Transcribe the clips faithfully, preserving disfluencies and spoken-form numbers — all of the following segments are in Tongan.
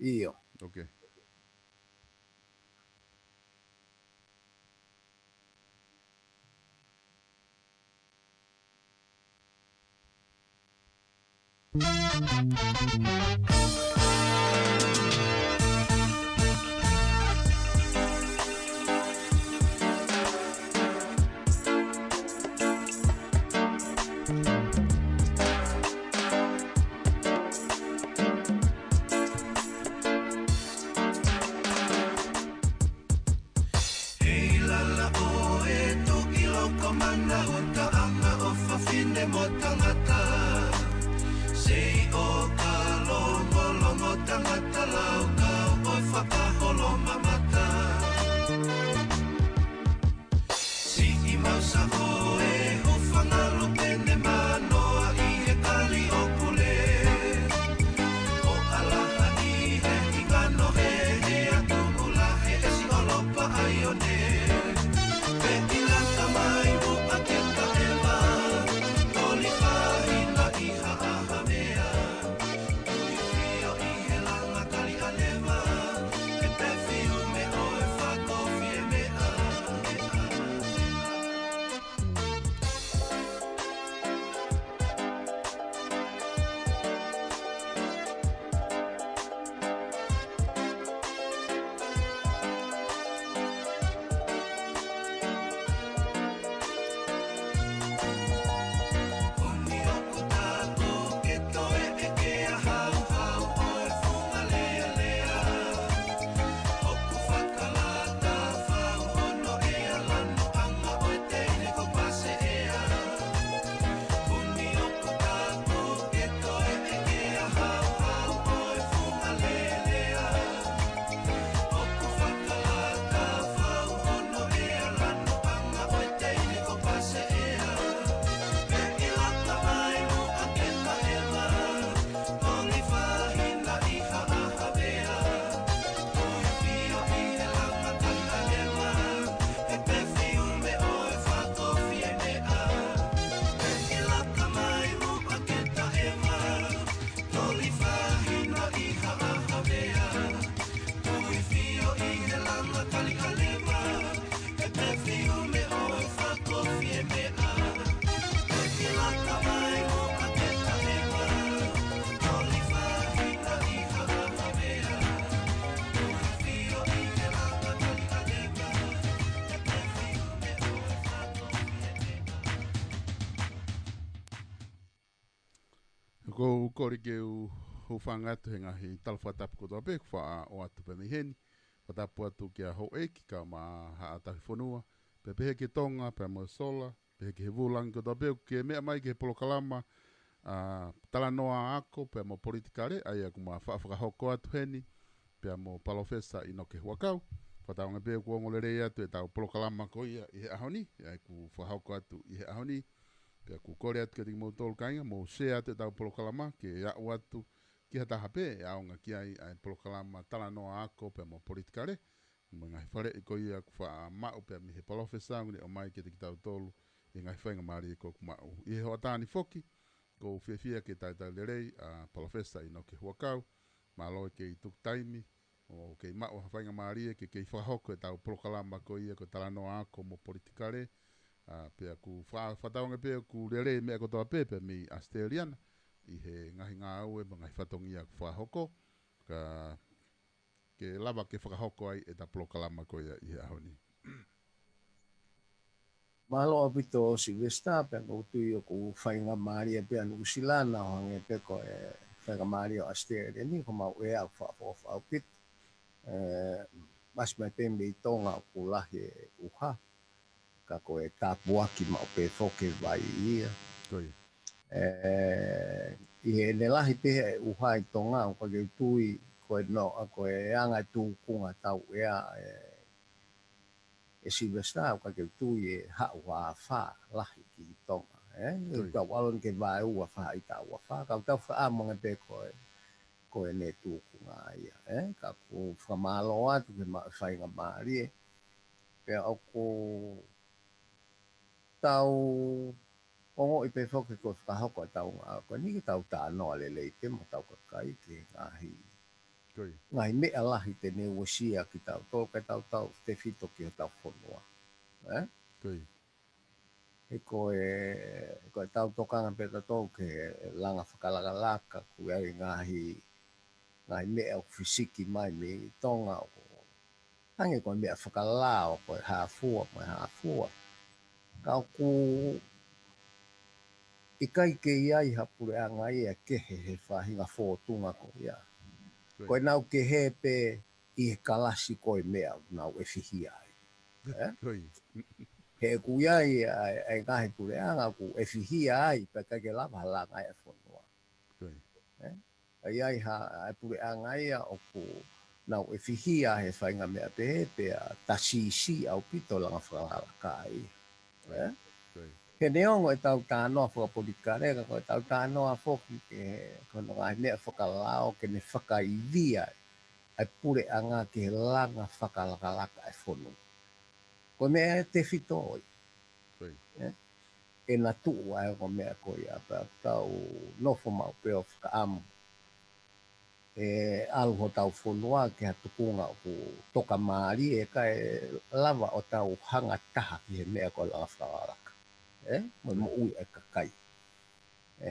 ʻIo. Okay. He ʻilala ʻo e tuki loko mana ʻutaʻanga ʻo fafine mo tangata. Sei ʻo ka longolongo tangata laukau ʻo fakaholo mamata. Siʻi mau sa ʻo e hūfanga lupene manoa ʻi he kali ʻo Pule. ʻO ʻalaha ʻi he hingano he he atu ula he ʻesi ʻolopa ʻaione. Pe ʻilaka mai muʻa ke taʻema, toli fahina ʻi ha ʻaha mea. Tui fio ʻi he langa kali ʻalema, he pefiume ʻo e fakofie meʻa. Ko u kole ke u hūfanga atu he ngaahi tala fakatapu kotoa pē kuo faʻa ʻoatu pē mei heni. Fakatapu atu kia Houʻeiki kae ʻumaʻā Haʻa Tauhi Fonua, pea pehē ki Tonga, pea mo Sola, pehē ki he vūlangi kotoa pē ʻoku ke meʻa mai ki he polokalama, ʻa, Talanoa Ako pea mo Politikale, ʻa ia ʻoku ma faʻa fakahoko atu heni, pea mo Palōfesa ʻInoke Huʻakau. Fakatauange pē ʻoku ongo lelei atu ʻetau polokalama ko ia ʻi he ʻaho ni, ʻa ia ʻoku fakahoko atu ʻi he ʻaho ni. Pea ʻoku kole atu kiate kimoutolu kāinga, mou share atu ʻetau polokalama, ke aʻu atu ki ha taha pē ʻe ʻaonga ki ai ʻa e polokalama Talanoa Ako pea mo Politikale, mo e ngaahi faleʻi ko ia ʻoku faʻa maʻu pea mei he palōfesa ʻoku ne ʻomai kiate kitautolu ʻi he ngaahi faingamālie ko ē ʻoku maʻu. ʻI he hoʻatā ni foki, ʻoku ou fiefia ke talitali lelei ʻa Palōfesa ʻInoke Huʻakau, mālō e kei tuku taimi, ʻo kei maʻu ha faingamālie ke kei fakahoko ʻetau polokalama ko ia ko e Talanoa Ako mo Politikale, ʻa, pea ʻoku fa-, fakatauange pē ʻoku lelei e meʻa kotoa pē pea mei ʻAositelēlia na, ʻi he ngaahi ngāue mo e ngaahi fatongia ʻoku fakahoko, ka ke lava ke fakahoko ai ʻeta polokalama ko ia ʻi he ʻaho ni. Mālō ʻaupito Sylvester, pea ʻoku ou tui ʻoku faingamālie pē ʻa Nuʻusila na ʻo hangē pē ko e faingamālie ʻo ʻAositelēlia ni, ko homau ʻea ʻoku faʻa foʻofaʻa ʻaupito. ʻE, masi mai pē mei Tonga ʻoku lahi e ʻuha, ka ko e tāpuaki maʻu pē foki e vai ia. Ko ia. ʻE, ʻi heʻene lahi pē ʻa e ʻuha ʻi Tonga, ʻoku ʻikai ke u tui ko e no, ko e anga e tūkunga ʻetau ʻea, ʻe, ʻe Sylvester, ʻoku ʻikai ke u tui ʻe haʻu ha afā lahi ki Tonga, ē? Ko ia. Tau ʻalu ange ke vaeua faʻahitaʻu afā, ka ʻoku tau fakaʻamu ange pē ko e, ko ʻene tūkunga ia, ē? Ka ʻoku ou fakamālō atu ki he maʻu e faingamālie, pea ʻoku tau ongoʻi pē foki ko e fakahoko ʻetau ngāue ko eni ke tau talanoa lelei pē mo hotau kakai ki he ngaahi Ngaahi meʻa lahi te ne uesia kitautolu, ke tau tautefito ki hotau fonua. Ē? He ko e, ko e tau tokanga pē tautolu ki he langa fakalakalaka, ʻoku ʻi ai ngaahi, ngaahi meʻa ʻoku fisiki mai mei Tonga ʻoku hangē ko e meʻa fakalao, ko e hā fua, ko e hā fua. Ka ʻoku ʻikai ke ʻi ai ha puleʻanga ia ʻe kehe he faʻahinga fōtunga ko ia. Ko ʻenau kehe pē ʻi he kalasi ko e meʻa ʻoku nau ʻefihia ai. Ē? He ʻoku ʻi ai ʻa e, ʻa e ngaahi puleʻanga ʻoku ʻefihia ai, pea ʻikai ke lava ha langa ʻa e fonua. Ē? ʻA ia ʻi ai ha, ʻa e puleʻanga ia ʻoku nau ʻefihia he faʻahinga meʻa pehē, pea ta sīsī ʻaupito langa fakalakalaka ai. Ē? He neongo ʻetau talanoa fakapolitikale, ka ko ʻetau talanoa foki ki he, ko hono ngaahi meʻa fakalao ke ne fakaivia ʻa e puleʻanga ki he langa fakalakalaka ʻa e fonua. Ko e meʻa ʻe tefito ʻi. Ē? ʻE na tuʻu ʻa e ongo meʻa ko ia pea tau nofo maʻu pē ʻo fakaʻamu ʻe ʻalu hotau fonua ki ha tuʻunga ʻoku tokamālie kae lava ʻo tau hanga taha ki he meʻa ko e langa fakalakalaka. Ē? Mo e moʻui ʻa e kakai. Ē,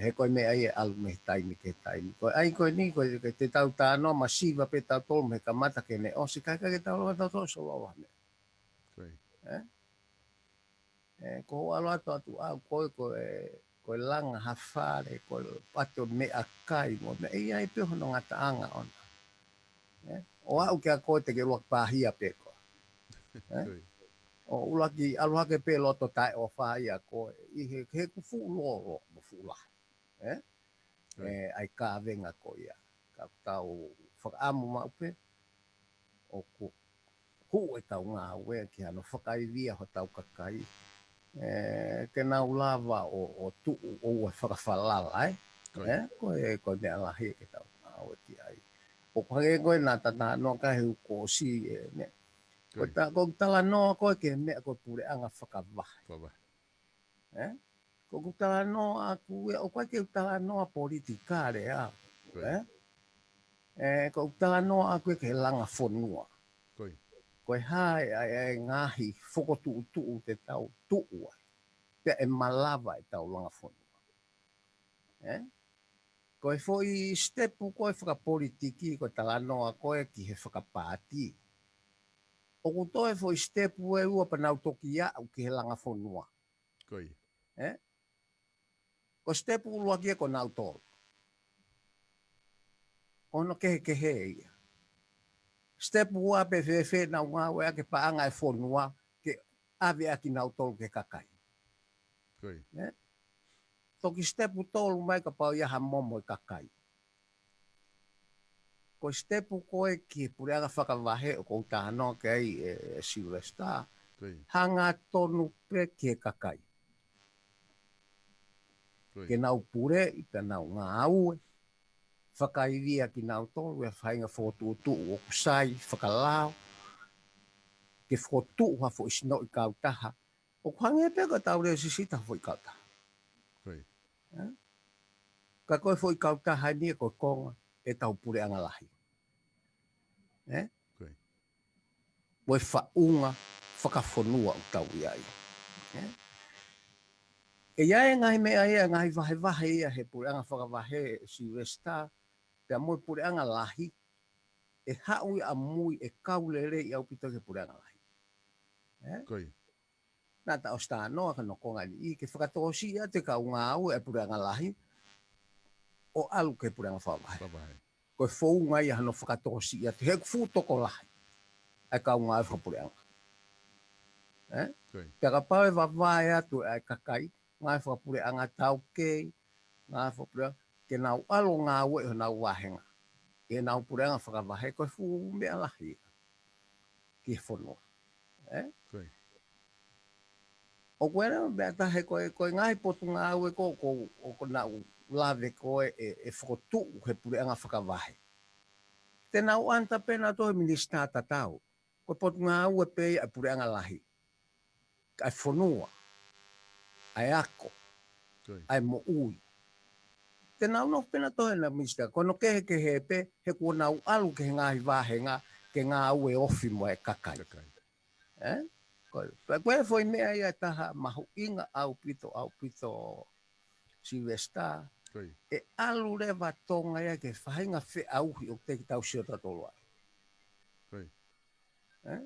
he ko e meʻa ia ʻe ʻalu mei he taimi ki he taimi. Ko e ʻai ko eni, ko e, ko e te tau talanoa masiva pē tautolu mei he kamata ki heʻene ʻosi, ka ʻikai ke tau lava tautolu ʻo solova ha meʻa. Ē? Ē, ko hoʻo ʻalu atu atu ʻau ko e, ko e, ko e langa ha fale, ko e ʻatu meʻakai, mo e meʻa ia ʻi ai pē hono ngataʻanga ʻona. Ē? ʻO aʻu kia koe te ke ʻuluaki pāhia pē koe. Ē? ʻO ʻuluaki ʻalu hake pē loto taʻeʻofa ia koe, ʻi he, he ʻoku fuʻu lōloa, mo fuʻu lahi. Ē? ʻE, ʻa e kavenga ko ia. Ka tau fakaʻamu maʻu pē, ʻoku hū ʻetau ngāue ki hano fakaivia hotau kakai. Ē, ke nau lava ʻo, ʻo tuʻu ʻo ua fakafalala, ē? Ē, ko e, ko e meʻa lahi ke tau ngāue ki ai. ʻOku hangē ko e naʻa ta talanoa ki ai he ʻoku ʻosi, ē, ne. Ko e ta, ko e talanoa ko e ki he meʻa ko e puleʻanga fakavahe. Ē? Ko ʻeku talanoa ʻaku ia, ʻoku ʻikai ke u talanoa politikale au, ē? Ē, ko ʻeku talanoa ʻaku ia ki he langa fonua. Ko e hā e, e, e ngaahi fokotuʻutuʻu te tau tuʻu ai. Pea ʻe malava ʻetau langa fonua. Ē? Ko e foʻi sitepu ko e fakapolitiki, ko e talanoa ko e ki he fakapaati. ʻOku toe foʻi sitepu ʻe ua pea nau toki aʻu ki he langa fonua. Ē? Ko e sitepu ʻuluaki ia ko nautolu. Ko hono kehekehe ia. Sitepu ua pē fēfē nau ngāueʻaki e paʻanga e fonua ke ʻave ʻaki nautolu ki he kakai. Ē? Toki sitepu tolu mai kapau ʻe ʻi ai ha momo e kakai. Ko e sitepu ko e ki he puleʻanga fakavahe ʻoku ou talanoa ki ai ē, ē Sylvester. Hangatonu pē ki he kakai. Ke nau puleʻi, pea nau ngāue. Fakaivia kinautolu ʻe he faʻahinga fokotuʻutuʻu ʻoku sai, fakalao. Ke fokotuʻu ha foʻi sinoʻi kautaha. ʻOku hangē pē ko ʻetau lēsisita ha foʻi kautaha. Ē? Ka ko e foʻi kautaha ni ē ko e konga ʻetau puleʻanga lahi. Ē? Mo e faʻunga fakafonua ʻoku tau ʻi ai. Ē? ʻE ʻi ai e ngaahi meʻa ia, ngaahi vahevahe ia he puleʻanga fakavahe Sylvester, pea mo e puleʻanga lahi, ʻe haʻu ia ʻamui ʻe kau lelei ʻaupito ki he puleʻanga lahi. Ē? Naʻa ta ʻosi talanoa ki hono konga ni ʻi ke fakatokosiʻi atu e kau ngāue e puleʻanga lahi ʻo ʻalu ki he puleʻanga fakavahe. Ko e founga ia hano fakatokosiʻi atu he ʻoku fuʻu tokolahi ʻa e kau ngāue fakapuleʻanga. Ē? Pea kapau ʻe vavae atu ʻa e kakai, ngāue fakapuleʻanga taukei, ngāue fakapuleʻanga, ke nau ʻalu ʻo ngāueʻi honau vāhenga ʻi heʻenau puleʻanga fakavahe, ko e fuʻu meʻa lahi ia ki he fonua. Ē? ʻOku ʻi ai e meʻa taha ko e, ko e ngaahi potungāue ko, ko, ʻoku nau lave ko e, ʻe, ʻe fokotuʻu he puleʻanga fakavahe. Te nau ʻaneta pē nautolu he minisitā tatau. Ko e potungāue pē ia ʻa e puleʻanga lahi. ʻA e fonua. ʻA e ako. ʻA e moʻui. Te nau nofo pē ʻo toe na, Mister, ko hono kehekehe pē, he kuo nau ʻalu ki he ngaahi vāhenga, ke ngāue ofi mo e kakai. Kakai. Ē? Ko, ko, ko e foʻi meʻa ia ʻe taha mahuʻinga ʻaupito, ʻaupito Sylvester. Ko ia. ʻE ʻalu leva Tonga ia ki he faʻahinga feʻauhi ʻoku teʻeki ke tau sio tautolu ai. Ko ia. Ē?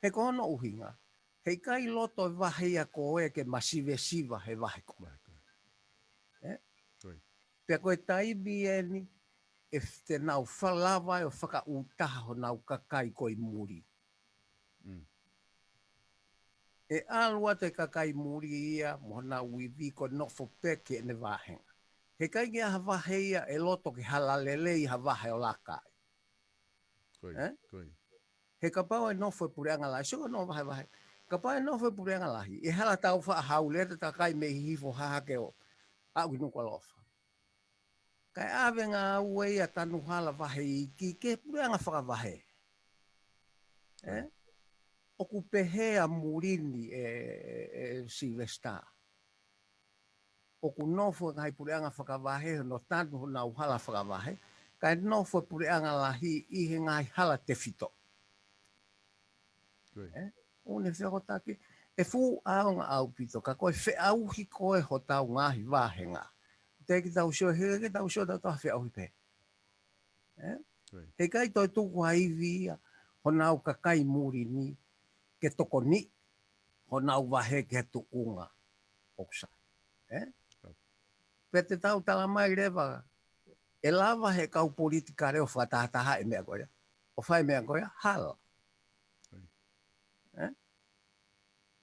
He ko hono ʻuhinga, heʻikai loto e vahe ia ko ē ke masivesiva he vahe ko ē. Vahe ko ē. Ē? Ko ia. Pea ko e taimi eni, ʻe f-, te nau fa-, lava ʻo fakaʻūtaha honau kakai ko ē ʻi muli. Mm. ʻE ʻalu atu e kakai muli ia, mo honau ivi ko e nofo pē ki heʻene vāhenga. Heʻikai ke ʻi ai ha vahe ia ʻe loto ke hala lelei ha vahe ʻo laka ai. Ko ia, ē? Ko ia. He kapau ʻe nofo e puleʻanga lahi, sio ko hono vahevahe. Kapau ʻe nofo e puleʻanga lahi, ʻe hala tau faʻa hau lea ʻa e kakai mei Hihifo Hahake ʻo aʻu ki Nukuʻalofa. Kae ʻave ngāue ia tanu hala vahe iiki ki he puleʻanga fakavahe. Ē? Right. ʻOku pehē ʻa muli ni ʻe, ʻe, ʻe Sylvester. ʻOku nofo e ngaahi puleʻanga fakavahe, hono tanu honau hala fakavahe, kae nofo e puleʻanga lahi ʻi he ngaahi hala tefito. Ko ia. Ē? ʻOku ne fehokotaki, ʻe fuʻu ʻaonga ʻaupito, ka ko e feʻauhi ko ē hotau ngaahi vāhenga. Teʻeki ke tau sio, heʻikai ke tau sio tautolu ha feʻauhi pē. Ē? Ko ia. Heʻikai toe tuku ha ivi ia, honau kakai muli ni, ke tokoniʻi honau vahe ki he tuʻunga ʻoku sai. Ē? Yep. Pea te tau tala mai leva, ʻe lava he kau politikale ʻo fakatahataha e meʻa ko ia. ʻO fai e meʻa ko ia, hala. Ko ia. Ē?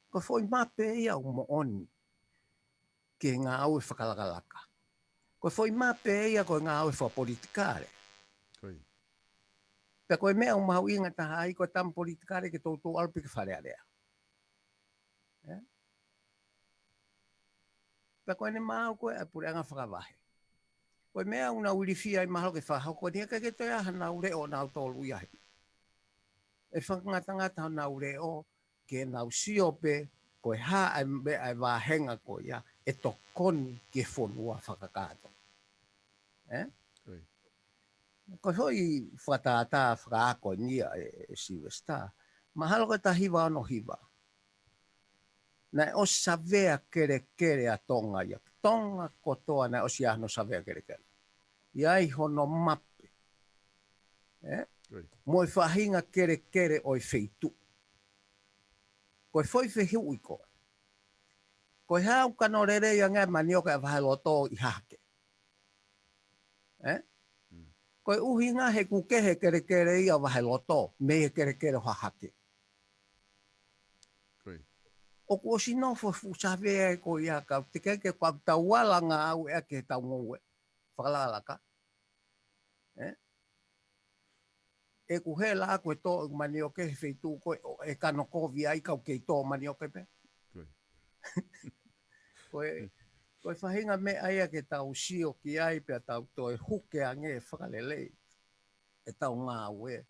Ko e foʻi mape ia ʻoku moʻoni ki he ngāue fakalakalaka. Ko e foʻi mape ia ko e ngāue fakapolitikale. Ko ia. Pea ko e meʻa ʻoku mahuʻinga taha ai, ko e tama politikale ke toutou ʻalu pē ki Fale Alea. Ē? Pea ko ʻene maau ko ē ʻa e puleʻanga fakavahe. Ko e meʻa ʻoku nau ilifia ai mahalo ke fakahoko ni, ʻikai ke toe ʻi ai hanau leʻo nautolu ia he. ʻE fakangatangata honau leʻo, ke nau sio pē, ko e hā ʻa e meʻa ʻa e vāhenga ko ia, ʻe tokoni ki he fonua fakakātoa. Ē? Ko ia. Ko e foʻi fakatātā fakaako eni ia ʻe, ʻe Sylvester. Mahalo ko e taha hiva ono hiva. Naʻe ʻosi savea kelekele ʻa Tonga ia. Tonga kotoa naʻe ʻosi ʻi ai hono savea kelekele. ʻI ai hono mape. Ē? Ko ia. Mo e faʻahinga kelekele ʻo e feituʻu. Ko e foʻi fehuʻi ko ē. Ko e hā ʻoku kano lelei ange ai e manioke ʻa Vaheloto ʻi Hahake? Ē? Mm. Ko e ʻuhinga he ʻoku kehe e kelekele ia ʻo Vaheloto, mei he kelekele ʻo Hahake. Ko ia. ʻOku ʻosi nofo e fuʻu savea ko ia ka teʻeki ke kau tau ala ngāueʻaki heʻetau ngoue fakalakalaka. Ē? ʻE kuhela ʻa e tō ʻo e manioke he feituʻu ko ē ʻoku kano kovi ai, kau kei tō manioke pē. Ko ia. Ko e, ko e faʻahinga meʻa ia ke tau sio ki ai pea tau toe huke ange fakalelei ʻetau ngāue.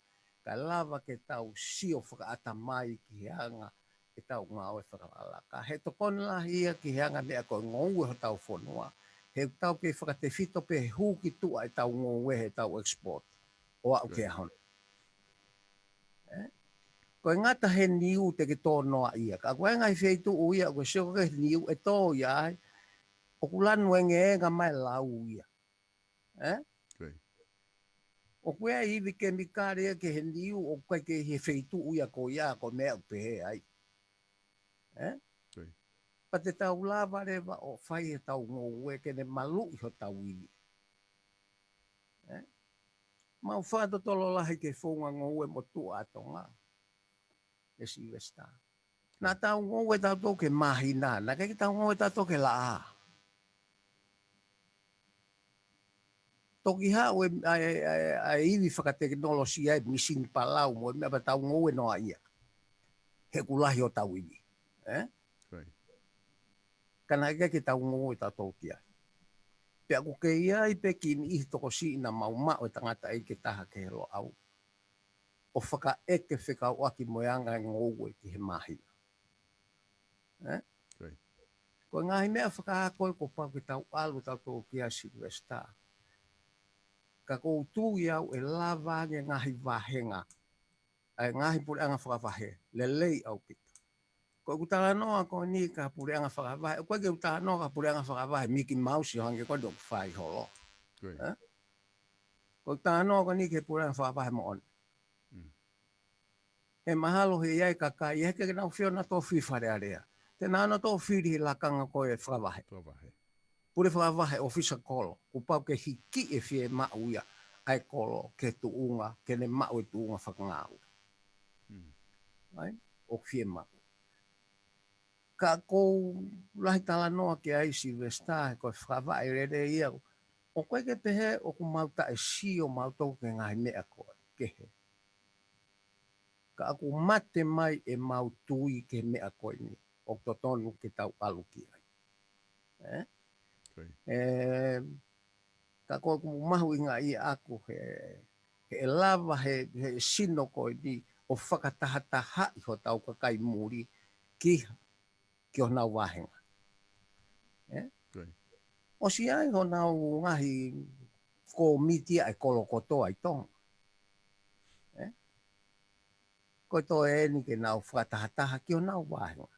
Kae lava ke tau sio fakaʻatamai ki he anga ʻetau ngāue fakalakalaka. He tokoni lahi ia ki he anga meʻa ko e ngoue hotau fonua. He ʻoku tau kei fakatefito pē he hū ki tuʻa ʻetau ngoue heʻetau export ʻo aʻu ki he ʻaho ni. Ē? Ko e ngata he niu te ke tō noa ia. Ka ko e ngaahi feituʻu ia, ko e sio ki he niu ʻe tō ia ai. ʻOku lanu engeenga mai lau ia. Ē? Ko ia. ʻOku ʻi ai e ivi kemikale ia ki he niu ʻoku ʻikai ke ʻi he feituʻu ia ko ia ko e meʻa ʻoku pehē ai. Ē? Ko ia. Pea te tau lava leva ʻo fai ʻetau ngoue ke ne maluʻi hotau ivi. Ē? Mau fakatotolo lahi ki he founga ngoue motuʻa ʻa Tonga. ʻE Sylvester. Naʻa tau ngoue tautolu ki he māhina, naʻe ʻikai ke tau ngoue tautolu ki he laʻā. Toki haʻu e, ʻa e, ʻa e, ʻa e ivi fakatekinolosia e misini palau mo e meʻa pea tau ngoue noa ia. He ʻoku lahi hotau ivi. Ē? Ko ia. Ka naʻe ʻikai ke tau ngoue tautolu ki ai. Pea ʻoku kei ʻi ai pē kiʻi niʻihi tokosiʻi naʻa mau maʻu e tangataʻeiki ʻe taha ki he Loʻau. ʻO fakaʻeke fekauʻaki mo e anga e ngoue ki he māhina. Ē? Ko ia. Ko e ngaahi meʻa fakaako ē kuo pau ke tau ʻalu tautolu ki ai Silivesitā. Ka ʻoku ou tui au ʻe lava ange ngaahi vāhenga, ʻa e ngaahi puleʻanga fakavahe, lelei ʻaupito. Ko ʻeku talanoa ko eni ki ha puleʻanga fakavahe, ʻoku ʻikai ke u talanoa ki ha puleʻanga fakavahe Miki Mausi ʻo hangē ko eni ʻoku fai holo. Ko ia. Eh? Ko ʻeku talanoa ko eni ki he puleʻanga fakavahe moʻoni. Mm. He mahalo he ʻi ai e kakai, he ʻikai ke nau fio nautolu ʻo fili Fale Alea. Te nau ō nautolu ʻo fili he lakanga ko ē fakavahe. Fakavahe. Pule fakavahe ʻōfisa kolo, kuo pau ke hiki e fiemaʻu ia ʻa e kolo ki he tuʻunga, ke ne maʻu e tuʻunga fakangāue. Mm. Right? ʻOku fiemaʻu. Ka ʻoku ou lahi talanoa ki ai Silivesitā, he ko e fakavaʻe lelei ia. ʻOku ʻikai ke pehē ʻoku mau taʻesio mautolu ki he ngaahi meʻa ko ē kehe. Ka ʻoku mate mai ʻemau tui ki he meʻa ko eni ʻoku totonu ke tau ʻalu ki ai. Eh? Ko ia. Eh, ka ko ʻeku mahuʻingaʻia ʻaʻaku he, he ʻe lava he, he sino ko eni ʻo fakatahatahaʻi hotau kakai muli ki, ki honau vāhenga. Eh? Ko ia. ʻOsi ʻi ai honau ngaahi kōmiti ʻa e kolo kotoa ʻi Tonga. Eh? Ko e toe eni ke nau fakatahataha ki honau vāhenga.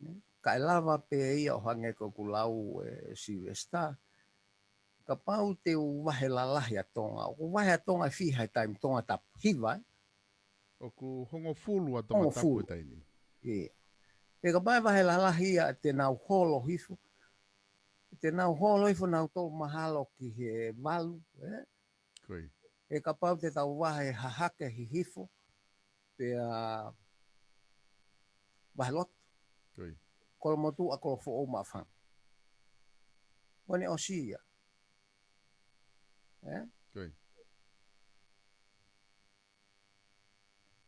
Eh? Ka ʻe lava pē ia ʻo hangē ko ʻeku lau ē Silivesitā. Kapau te u vahe lalahi ʻa Tonga. ʻOku vahe ʻa Tonga ʻe fiha he taimi Tongatapu? Hiva, eh? ʻOku hongofulu ʻa Tongatapu Hongofulu. he taimi. Ia. He kapau ʻe vahe lalahi ia te nau holo hifo. Te nau holo hifo nautolu mahalo ki he valu, eh? Ko ia. He kapau te tau vahe hahake hihifo, pea vahe lotu. Ko ia. Kolomotuʻa, Kolofoʻou, Maʻufanga. Ko ʻene ʻosi ia. Eh? Ko ia.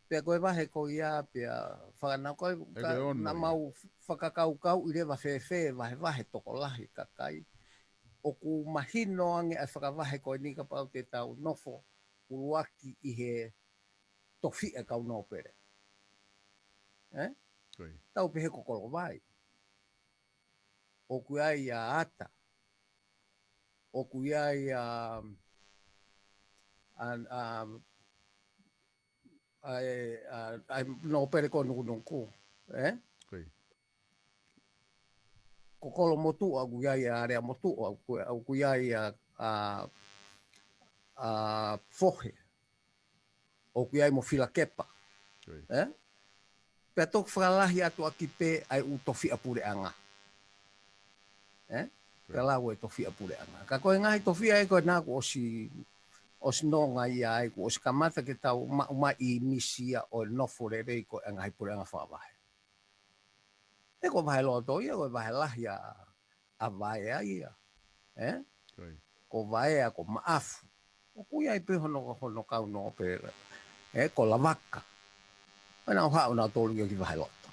Pea ko e vahe ko ia, pea fakanau ko ē, ʻE ka, ke ono naʻa ia. mau fakakaukauʻi leva fēfē, vahevahe tokolahi kakai. ʻOku mahino ange ʻa e fakavahe ko eni kapau te tau nofo ʻuluaki ʻi he tofiʻa e kau nōpele. Eh? Ko ia. Tau pehē ko Kolovai. ʻOku ʻi ai ʻa Ata. ʻOku ʻi ai ʻa, ʻa, ʻa, ʻa, ʻa, ʻa e nōpele ko Nukunuku. Eh? Ko ia. Ko Kolomotuʻa ʻoku ʻi ai ʻa Aleamotuʻa, ʻoku, ʻoku ʻi ai ʻa, ʻa, ʻa Fohe. ʻOku ʻi ai mo Filakepa. Ko ia. Eh? Pea toki fakalahi atu ʻaki pē ʻa e ʻū tofiʻa puleʻanga. Eh? Ko ia. Pea lau e tofiʻa puleʻanga. Ka ko e ngaahi tofiʻa ē ko ena kuo ʻosi, ʻosi nonga ia ai, kuo ʻosi kamata ke tau maʻu mai ʻīmisi ia ʻo e nofo lelei ko e ngaahi puleʻanga fakavahe. He ko Vaheloto ia, ko e vahe lahi ʻa, ʻa Vaea ia. Eh? Ko ia. Ko Vaea, ko Maʻafu. ʻOku ʻi ai pē hono, hono kau nōpele. Eh, ko Lavaka. Pea nau haʻu nautolu ia ki Vaheloto.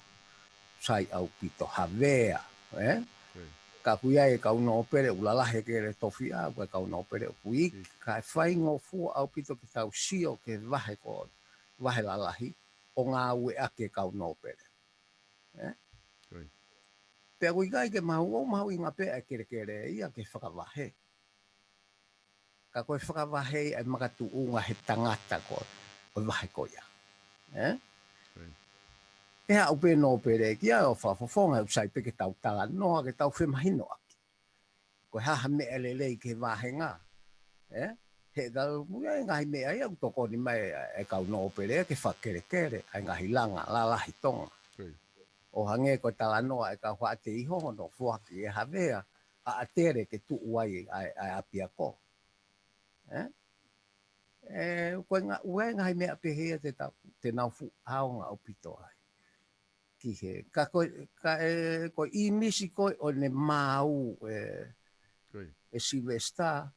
Sai ʻaupito, Havea. Eh? Ko ia. Ka ʻoku ʻi ai e kau nōpele ʻoku lalahi e kele tofiʻa, ko e kau nōpele ʻoku iiki. Iiki. Ka ʻe faingofua ʻaupito ke tau sio ki he vahe ko, vahe lalahi, ʻo ngāueʻaki e kau nōpele. Eh? Ko ia. Pea ʻoku ʻikai ke mahu, ʻoku mahuʻinga pē ʻa e kelekele ia ke fakavahe. Ka ko e fakavahe ia ʻe makatuʻunga he tangata ko ē ʻo e vahe ko ia. Eh? Ko ia. He haʻu pē nōpele ki ai ʻo fakafofonga, he ʻoku sai pē ke tau talanoa, ke tau femahinoʻaki. Ko e hā ha meʻa lelei ki he vāhenga. Eh? He ka ʻoku ʻi ai e ngaahi meʻa ia ʻoku tokoni mai e, e kau nōpele ke fakakelekele ʻa e ngaahi langa lalahi Tonga. Ko ia. ʻO hangē ko e talanoa e kau Haʻateiho hono foaki ʻe Havea ʻa ʻAtele ke tuʻu ai ʻa e, ʻa e ʻapiako. Eh? Eh, ko e ngā-, ʻoku ʻi ai e ngaahi meʻa pehē ia te tau, te nau fuʻu ʻaonga ʻaupito ai. Ki he, ka ko, ka e, ko e ʻīmisi ko ē ʻo ʻene maau e, Ko ia. e Silivesitā,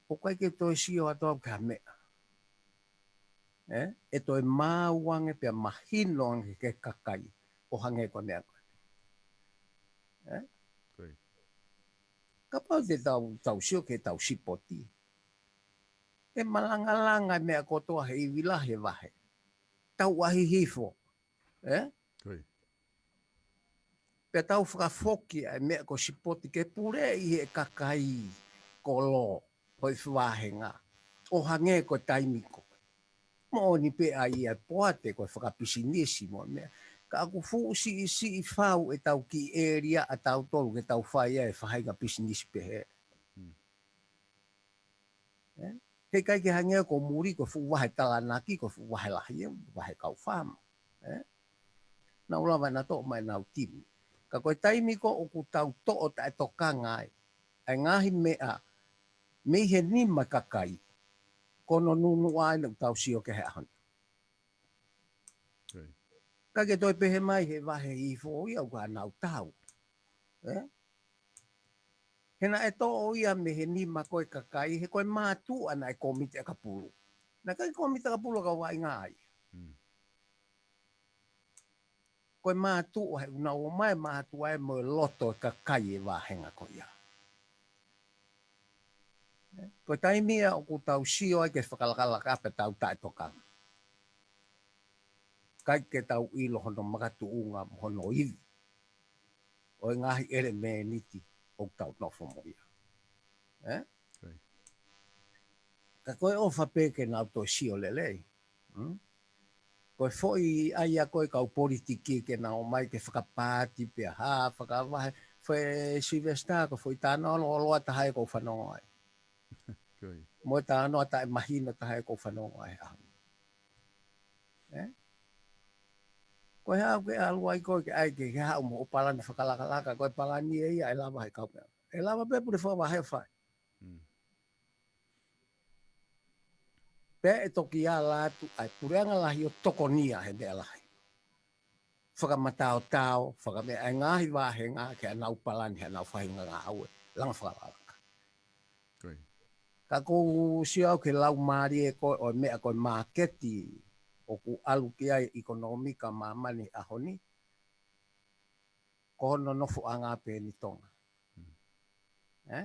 ʻoku ʻikai ke toe sio atu au ki ha meʻa. Eh? ʻE toe maau ange pea mahino ange ki he kakai ʻo hangē ko e meʻa ko ē. Eh? Ko ia. Kapau te tau, tau sio ki heʻetau sipoti. ʻE malangalanga e meʻa kotoa he ivi lahi e vahe. Tau ʻaʻahi hifo. Eh? Ko ia. Pea tau fakafoki ʻa e meʻa ko e sipoti ke puleʻi ʻe he kakai kolo, ko e vāhenga. ʻO hangē ko e taimi ko ē. Moʻoni pē ʻa ia ʻa e poate ko e fakapisinisi mo e meʻa. Ka ʻoku fuʻu siʻisiʻi fau ʻetau kiʻi ʻēlia ʻatautolu ke tau fai ai e faʻahinga pisinisi pehē. Hmm. Ē? He ʻikai ke hangē ia ko muli ko e fuʻu vahe talanaki, ko e fuʻu vahe lahi, ē, vahe kau fāma. Ē? Nau lava ʻenau toʻo mai ʻenau timi. Ka ko e taimi ko ē ʻoku tau toʻo taʻetokanga ai ʻa e ngaahi meʻa mei he nima kakai, ko hono nunuʻa ʻeni ʻoku tau sio ki ai he ʻaho ni. Right. Ka ke toe pehē mai he vahe hifo ia ʻoku ʻikai ke nau tau. Ē? He naʻe toʻo ia mei he nima ko ē kakai, he ko e mātuʻa naʻe komiti ʻakapulu. Naʻe ʻikai komiti ʻakapulu ʻa e kau vaʻinga ia. Hmm. Ko e mātuʻa, he ʻoku nau ʻomai e mātuʻa ē mo e loto ʻo e kakai e vāhenga ko ia. Ko e taimi ia ʻoku tau sio ai ki he fakalakalaka pea tau taʻetokanga. ʻIkai ke tau ʻilo hono makatuʻunga mo hono ivi ʻo e ngaahi ʻelemēniti ʻoku tau nofo mo ia. Ē? Right. Ka ko e ʻofa pē ke nau toe sio lelei. Hmm? Ko e foʻi ʻai ʻa e kau politiki ke nau ō mai ke fakapaati pea hā, fakavahe, foʻi Sylvester, ko e foʻi talanoa lōloa taha ia ʻoku ou fanongo ai. Ko ia. Mo e talanoa taʻemahino taha ia ʻoku ou fanongo ai he ʻaho ni. Ē? Ko e hā ʻoku ke ʻalu ai koe ke ʻai ke, ke haʻu mo hoʻo palani fakalakalaka, ko e palani ē ia ʻe lava he kau meʻa. ʻE lava pē pule fakavahe ʻo fai. Hmm. Pea ʻe toki ala atu ʻa e puleʻanga lahi ʻo tokonia he meʻa lahi. Fakamataotao, fakameʻa ʻa e ngaahi vāhenga ke ʻanau palani, ʻanau faʻahinga ngāue, langa fakalakalaka. Ko ia. Ka ʻoku ou sio au ki he laumālie ko ē ʻo e meʻa ko e māketi ʻoku ʻalu ki ai e ʻekonōmika ʻa māmani he ʻaho ni, ko hono nofoʻanga pē ʻeni Tonga. Hmm. Ē?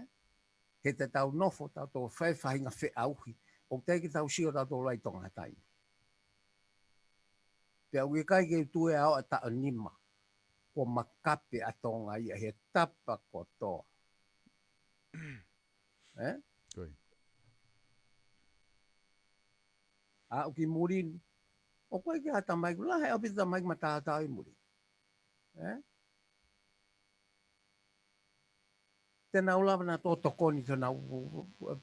He te tau nofo, tau toe fai faʻahinga feʻauhi, ʻoku teʻeki ke tau sio tautolu ai Tonga ha taimi. Pea ʻoku ʻikai ke u tui ʻe aʻu ʻa e taʻu nima kuo makape ʻa Tonga ia he tapa kotoa. Ē? Ko ia. Aʻu ki muli ni, ʻoku ʻikai ke ʻi ai ha tamaiki, lahi ʻaupito tamaiki mataotao ʻi muli. Ē? Te nau lava nautolu ʻo tokoni ki honau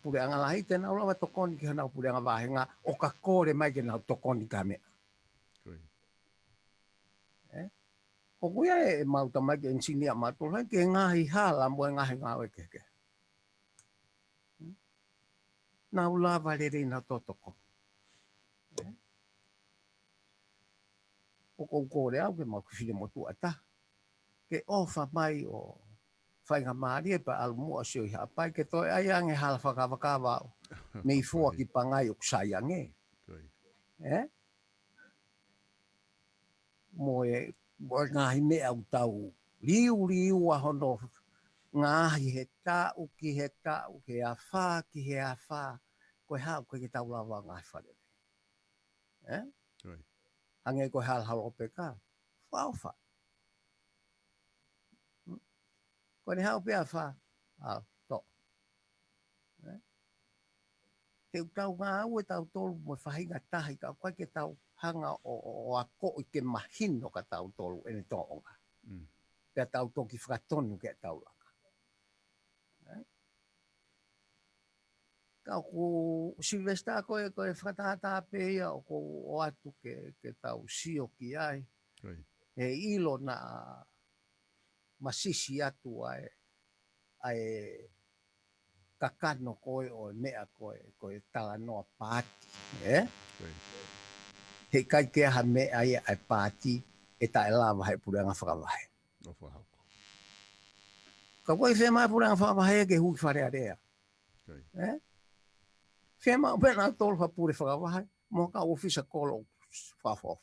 puleʻanga lahi, te nau lava tokoni ki honau puleʻanga vāhenga, ʻo ka kole mai ke nau tokoni ki ha meʻa. Ko ia. Ē? ʻOku ʻi ai ʻemau tamaiki ʻenisinia mautolu, ʻi he ngaahi hala mo e ngaahi ngāue kehekehe. Nau lava lelei nautolu ʻo tokoni. Ē? ʻOku ou kole au ki he mau kiʻi finemotuʻa taha ke ʻofa mai ʻo faingamālie pea ʻalu muʻa ʻo sio ʻi Haʻapai ke toe ʻai ange hala fakakavakava ʻo mei fua ki Pangai ʻoku sai ange. Ko ia. Ē? Mo e, mo e ngaahi meʻa ʻoku tau liuliua hono ngaahi he taʻu ki he taʻu, he afā ki he afā, ko e hā ʻoku ʻikai ke tau lava ngaahi fale. Ē? Ko ia. Hangē ko e hala holo pē ka. Fakaʻofa. Ko ʻene haʻu pē afā, ʻalu, toʻo. Ē? He ʻoku tau ngāue tautolu mo e faʻahinga tahi ka ʻoku ʻikai ke tau hanga ʻo, ʻo, ʻo akoʻi ke mahino kia tautolu ʻene tōʻonga. Mm. Pea tau toki fakatonu ke tau laka. Ē? Ka ʻoku Sylvester ko e, ko e fakatātā pē ia ʻoku ou ʻoatu ke, ke tau sio ki ai. Ko ia. He ʻilo naʻa masisi atu ʻa e, ʻa e kakano ko ē ʻo e meʻa ko ē, ko e talanoa paati, ē? Ko ia. He ʻikai ke ʻi ai ha meʻa ia ʻa e paati ʻe taʻelava he puleʻanga fakavahe. ʻO fakahoko. Ka ʻoku ʻikai fiemaʻu puleʻanga fakavahe ke hū ki Fale Alea. Ko ia. Ē? Fiemaʻu pē nautolu ha pule fakavahe, mo ha kau ʻōfisa kolo fakaʻofoʻofa.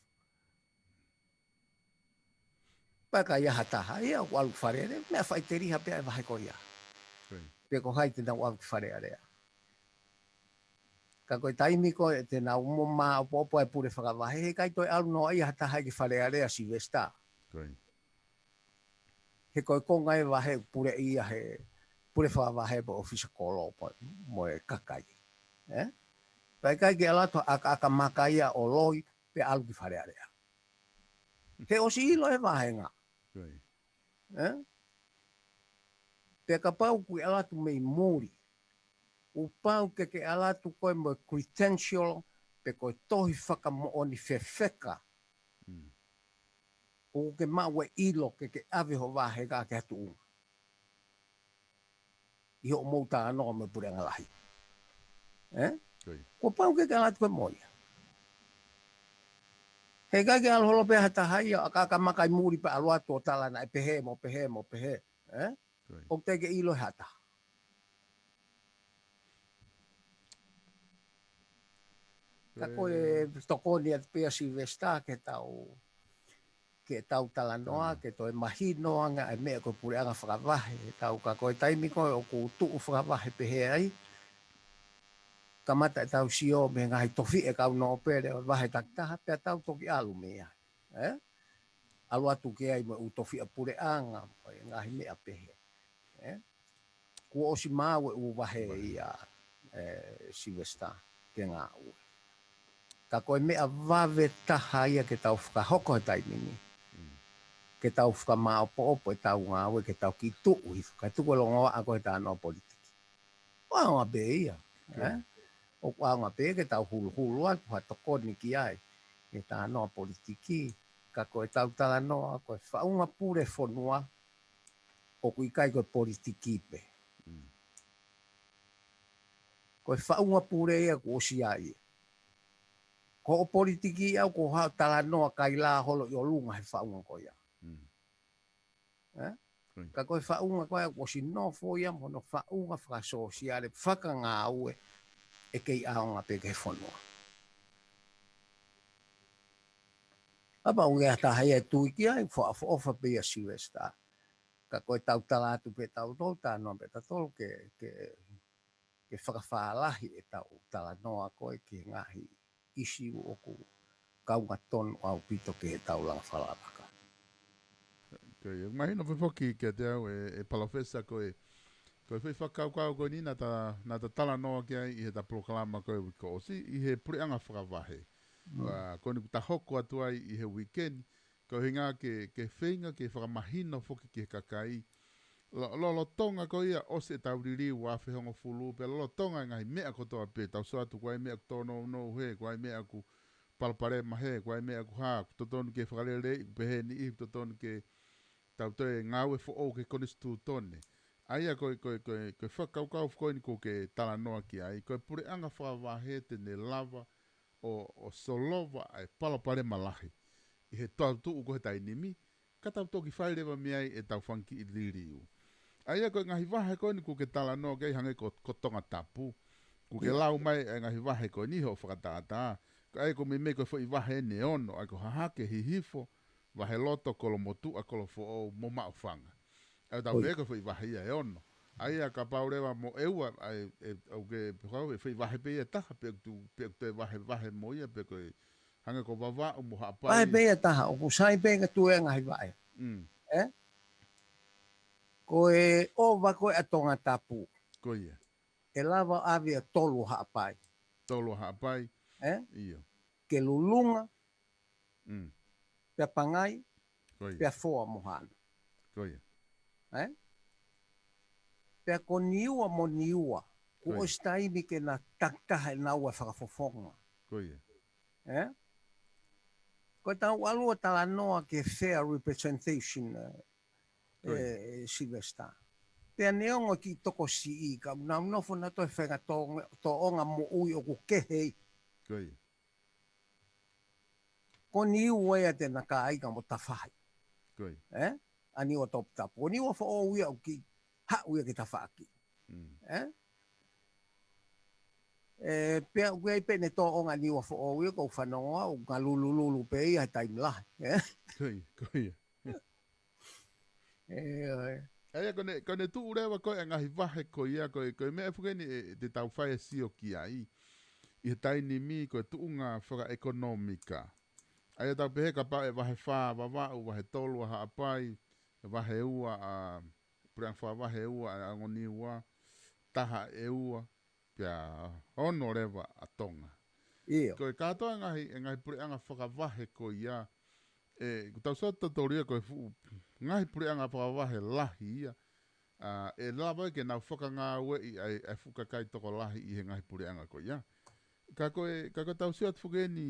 Pea ka ʻi ai ha taha ia ʻoku ʻalu ki Fale Alea, meʻa faʻiteliha pē ʻa e vahe ko ia. Ko ia. Pe ko hai te nau ʻalu ki Fale Alea. Ka ko e taimi ko ē te nau mo māʻopoʻopo ʻa e pule fakavahe, he ʻikai toe ʻalu noaʻia ha taha ia ki Fale Alea, Sylvester. Ko ia. He ko e konga e vahe ʻoku puleʻi ia he pule fakavahe pe ʻofisa kolo pe mo e kakai. Ē? Pea ʻikai ke ʻalu atu ha ʻakaʻaka maka ia ʻo loi pea ʻalu ki Fale Alea. He ʻosi ʻilo e vāhenga. Ē? Pea kapau ʻoku ke ʻalu atu mei muli, kuo pau ke ke ʻalu atu koe mo e credential pe ko e tohi fakamoʻoni fefeka ʻoku ke maʻu e ʻilo ke ke ʻave ho vāhenga ki ha tuʻunga ʻi hoʻomou talanoa mo e puleʻanga lahi. Ē? Kuo pau ke ke ʻalu atu koe mo ia. He ʻikai ke ʻalu holo pē ha taha ia ʻo ʻakaʻaka maka ʻi muli pea ʻalu atu ʻo tala naʻe pehē mo pehē mo pehē. Ē? ʻOku teʻeki ke ʻilo ʻe ha taha. Ka ko e tokoni atu pē ia Sylvester ke tau, ke tau talanoa, ke toe mahino ange ʻa e meʻa ko e puleʻanga fakavahe. Tau ka ko e taimi ko ē ʻoku tuʻu fakavahe pehē ai, kamata ʻetau sio mei he ngaahi tofiʻa ʻa e kau nōpele ʻo e vahe takitaha, pea tau toki ʻalu mei ai. Ē? ʻAlu atu ki ai mo e ʻū tofiʻa puleʻanga, mo e ngaahi meʻa pehē. Ē? Kuo ʻosi maʻu e ʻū vahe ia, ē, Sylvester, ke ngāue. Ka ko e meʻa vave taha ia ke tau fakahoko he taimi ni. Ke tau fakamāʻopoʻopo ʻetau ngāue, ke tau kiʻi tuʻu hifo, kae tuku e longoaʻa ko e talanoa politiki. ʻOku ʻaonga pē ia. Ē? ʻOku ʻaonga pē ke tau huluhulu atu ha tokoni ki ai he talanoa politiki, ka ko ʻetau talanoa ko e faʻunga pule fonua, ʻoku ʻikai ko e politiki pē. Ko e faʻunga pule ia kuo ʻosi ia. Ko hoʻo politiki ia ʻoku haʻu talanoa kaila holo ʻi ʻolunga he faʻunga ko ia. Ē? Ka ko e faʻunga ko ia kuo ʻosi nofo ia mo hono faʻunga fakasōsiale, fakangāue, ʻe kei ʻaonga pē ki he fonua. Kapau ʻoku ʻi ai ha taha ia ʻe tui ki ai, fo-, foʻofa pē ia Sylvester. Ka ko ʻetau tala atu pē ʻetau tolu, talanoa pē ʻetau tolu ke, ke, ke fakafālahi ʻetau talanoa ko ē ki he ngaahi ʻisiū ʻoku kaunga tonu ʻaupito ki heʻetau langa fakalaka. Ko ia, mahino foki kiate au ʻe, ʻe Palōfesa ko e, ko e foʻi fakakaukau ko eni naʻa ta, naʻa ta talanoa ki ai ʻi heʻeta polokalama ko e uike kuo ʻosi, ʻi he puleʻanga fakavahe. ʻA, ko eni kuo ta hoko atu ai ʻi he uike ni, ko e ʻuhinga ke, ke feinga ke fakamahino foki ki he kakai. Lo-, lolotonga ko ia ʻosi ʻetau liliu ua afe hongofulu, pea lolotonga e ngaahi meʻa kotoa pē, tau sio atu ko e meʻa ʻoku tōnounou hē, ko e meʻa ʻoku palopalema hē, ko e meʻa ʻoku hā, ʻoku totonu ke fakaleleiʻi, ʻoku pehē ni ʻi, ʻoku totonu ke tau toe ngāue foʻou ki he konisitūtone. ʻA ia ko e, ko e, ko e, ko e fakakaukau ko eni ʻoku ke talanoa ki ai, ko e puleʻanga fakavahe te ne lava ʻo, ʻo solova ʻa e palopalema lahi ʻi he tau tuʻu ko ē he taimi ni, ka tau toki fai leva mei ai ʻetau fanga kiʻi liliu. ʻA ia ko e ngaahi vahe ko eni ʻoku ke talanoa ki ai hangē ko, ko Tongatapu. ʻOku ke lau mai e ngaahi vahe ko eni hoʻo fakatātā. Ka ʻa ia ko e meimei ko e foʻi vahe eni ʻe ono, ʻa ia ko Hahake, Hihifo, Vaheloto, Kolomotuʻa, Kolofoʻou, mo Maʻufanga. ʻA ia tau pehē ko e foʻi vahe ia ʻe ono. ʻA ia kapau leva mo e ua, ʻa ia, ʻe, ʻoku ke pehē ko e foʻi vahe pē ia ʻe taha, pe ʻoku, pe ʻoku toe vahevahe mo ia, pe ko e hangē ko Vavaʻu mo Haʻapai. Vahe pē ia ʻe taha, ʻoku sai pē ka tuʻu e ngaahi vahe. Mm. Ē? Ko e ʻova ko ē ʻa Tongatapu. Ko ia. ʻE lava ʻo ʻave ʻa Tolu ʻo Haʻapai. Tolu ʻo Haʻapai. Ē? ʻIo. Ke Lulunga, Mm. pea Pangai, Ko ia. pea Foa mo Haʻano. Ko ia. Ē? Pea ko Niua mo Niua, kuo Ko ia. ʻosi taimi ke na takitaha ʻe naua fakafofonga. Ko ia. Ē? Ko ʻetau ʻalu ʻo talanoa ki he fair representation, ē, Ko ia. ē, Sylvester. Pea neongo e kiʻi tokosiʻi, ka ʻoku nau nofo nautolu he faʻahinga tō-, tōʻonga moʻui ʻoku kehe. Ko ia. Ko Niua ia te na kāinga mo Tafahi. Ko ia. Ē? ʻA Niua Toputapu. Ko Niua Foʻou ia ʻoku kiʻi haʻu ia ki tafaʻaki. Mm. Ē? Ē, pea ʻoku ʻi ai pē ʻene tōʻonga ʻa Niua Foʻou ia, ʻoku ou fanongo au, ʻoku ngalulululu pē ia he taimi lahi. Ē? Ko ia, ko ia. Ē, ʻo ē. ʻA ia ko ʻene, ko ʻene tuʻu leva ko ē ngaahi vahe ko ia, ko e, ko e meʻa foki eni ʻe, te tau fai e sio ki ai. ʻI he taimi ni ko e tuʻunga fakaʻekonōmika. ʻA ia tau pehē kapau ʻe vahe fā ʻa Vavaʻu, vahe tolu ʻa Haʻapai, vahe ua ʻa, puleʻanga fakavahe ua ʻa Niua, taha ʻe ua, pea ono leva ʻa Tonga. ʻIo. Ko e kātoa e ngaahi, e ngaahi puleʻanga fakavahe ko ia, ʻe, ʻoku tau sio atu tautolu ia ko e fuʻu ngaahi puleʻanga fakavahe lahi ia, ʻa, ʻe lava ke nau fakangāueʻi ʻa e, ʻa e fuʻu kakai tokolahi ʻi he ngaahi puleʻanga ko ia. Ka ko e, ka ko e tau sio atu foki eni,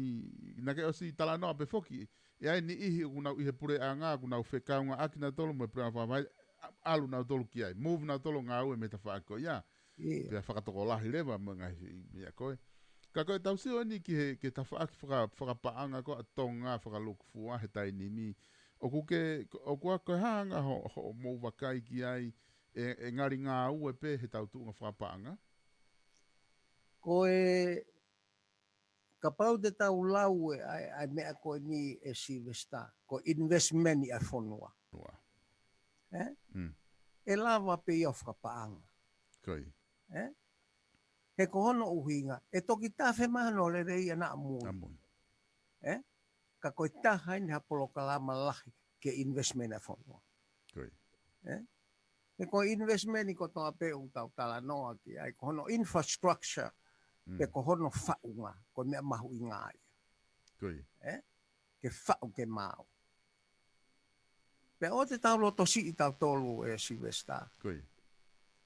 naʻa ke ʻosi talanoa pē foki, ʻe ʻi ai e niʻihi ʻoku nau ʻi he puleʻanga, ʻoku nau fekauʻaki nautolu mo e puleʻanga fakavahe, ʻa, ʻalu nautolu ki ai, move nautolu ngāue mei he tafaʻaki ko ia. ʻIo. Pea fakatokolahi leva mo e ngaahi meʻa ko ē. Ka ko e tau sio eni ki he, ki he tafaʻaki faka-, fakapaʻanga ko ē ʻa Tonga fakalūkufua he taimi ni. ʻOku ke, ʻoku ʻa ko e hā ʻa ho, hoʻomou vakai ki ai, ʻe, ʻe ngali ngāue pē he tau tuʻunga fakapaʻanga? Ko e, kapau te tau lau e, ʻa e, ʻa e meʻa ko eni ʻe Sylvester, ko e investment ʻa e fonua. Ua. ʻE? Mm. ʻE lava pē ia ʻo fakapaʻanga. Ko ia. ʻE? He ko hono ʻuhinga, ʻe toki tafe mai hono lelei ʻa naʻa mui. ʻA mui. ʻE? Ka ko e taha eni ha polokalama lahi ke investment ʻa e fonua. Ko ia. ʻE? He ko e investment kotoa pē ʻoku tau talanoa ki ai, ko hono infrastructure, Mm. pe ko hono faʻunga, ko e meʻa mahuʻinga ia. Ko ia. ʻE? Ke faʻu ke maau. Pea ʻoua te tau loto siʻi tautolu ʻe Sylvester. Ko ia.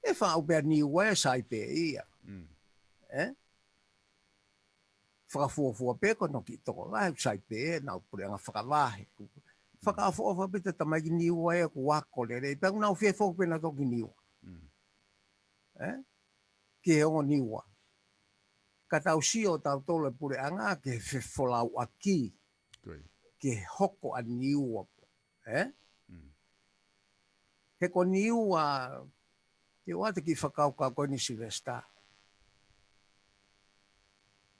ʻE faʻu pē ʻa Niua ʻe sai pē ia. Mm. ʻE? Fakafuofua pē ko hono kiʻi tokolahi, sai pē ʻenau puleʻanga fakavahe. Fakaʻofoʻofa pē ʻa e tamaiki Niua ʻoku ako lelei. Pea ʻoku nau fie foki pē nautolu ki Niua. Mm. ʻE? Ki he ongo Niua. Ka tau sio tautolu e puleʻanga ke fefolauʻaki. Ko ia. Ke hoko ʻa Niua. ʻE? Mm. He ko Niua, te u ʻoatu e kiʻi fakakaukau ko eni Sylvester.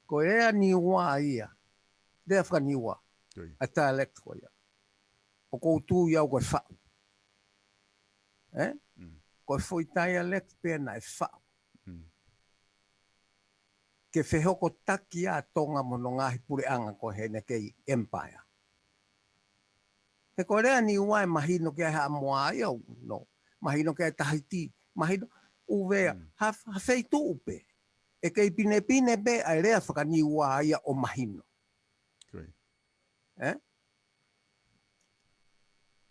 Ko e lea Niua ia. Lea faka-Niua. Ko ia. ʻA e dialect ko ia. ʻOku ou tui au ko e faʻu. ʻE? Mm. Ko e foʻi dialect pē naʻe faʻu. Mm. Ke fehokotaki ʻa Tonga mo hono ngaahi puleʻanga ko ē heʻene kei empire. He ko e lea Niua ʻe mahino ki ai Haʻamoa ia, no. Mahino ki ai Tahiti, mahino ʻUvea, Mm. ha, ha feituʻu pē. ʻE kei pinepine pē ʻa e lea faka-Niua ia ʻo mahino. Ko ia. ʻE?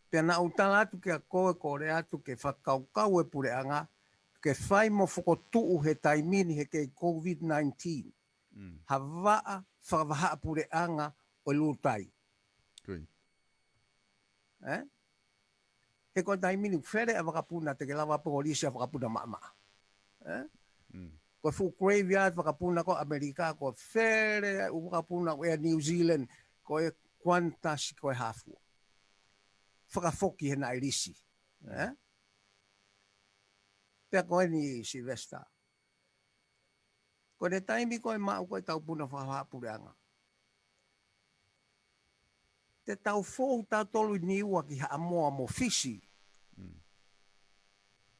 Pea naʻa ku tala atu kia koe, ko e lea atu ke fakakaukau e puleʻanga, ke fai mo fokotuʻu he taimi ni he kei COVID nineteen. Mm. Ha vaʻa fakavahaʻapuleʻanga ʻo e Lulutai. Ko ia. ʻE? He ko e taimi ni fele ʻa e vakapuna te ke lava pē ʻo lisi ʻa e vakapuna maʻamaʻa. ʻE? Mm. Ko e fuʻu graveyard vakapuna ko ʻAmelika, ko e fele ʻa e ʻū vakapuna ko ē ʻa New Zealand, ko e Qantas, ko e hā fua. Fakafoki he naʻe lisi. ʻE? Pea ko eni Sylvester. Ko e taimi ko ē maʻu ko ē ʻetau puna fakavahaʻapuleʻanga. Te tau fou tautolu ʻi Niua ki Haʻamoa mo Fisi. Mm.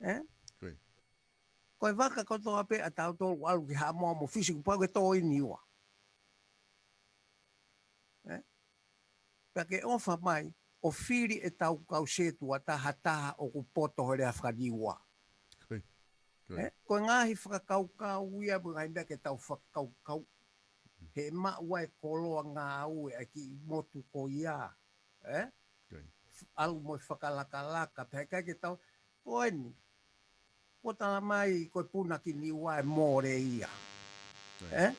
ʻE? Ko ia. Ko e vaka kotoa pē ʻa tautolu ʻalu ki Haʻamoa mo Fisi, kuo pau ke tō ʻi Niua. ʻE? Pea ke ʻofa mai, ʻo fili ʻetau kau sētuata ha taha ʻoku poto he lea faka-Niua. Ko ia. Ko ia. ʻE? Ko e ngaahi fakakaukau ia, mo e ngaahi meʻa ke tau fakakaukau. He maʻu ai e koloa ngāue ʻa e kiʻi motu ko ia. ʻE? Ko ia. ʻAlu mo e fakalakalaka, pea ʻikai ke tau, ko eni. Kuo tala mai ko e puna ki Niua ʻe mole ia. Ko ia. ʻE?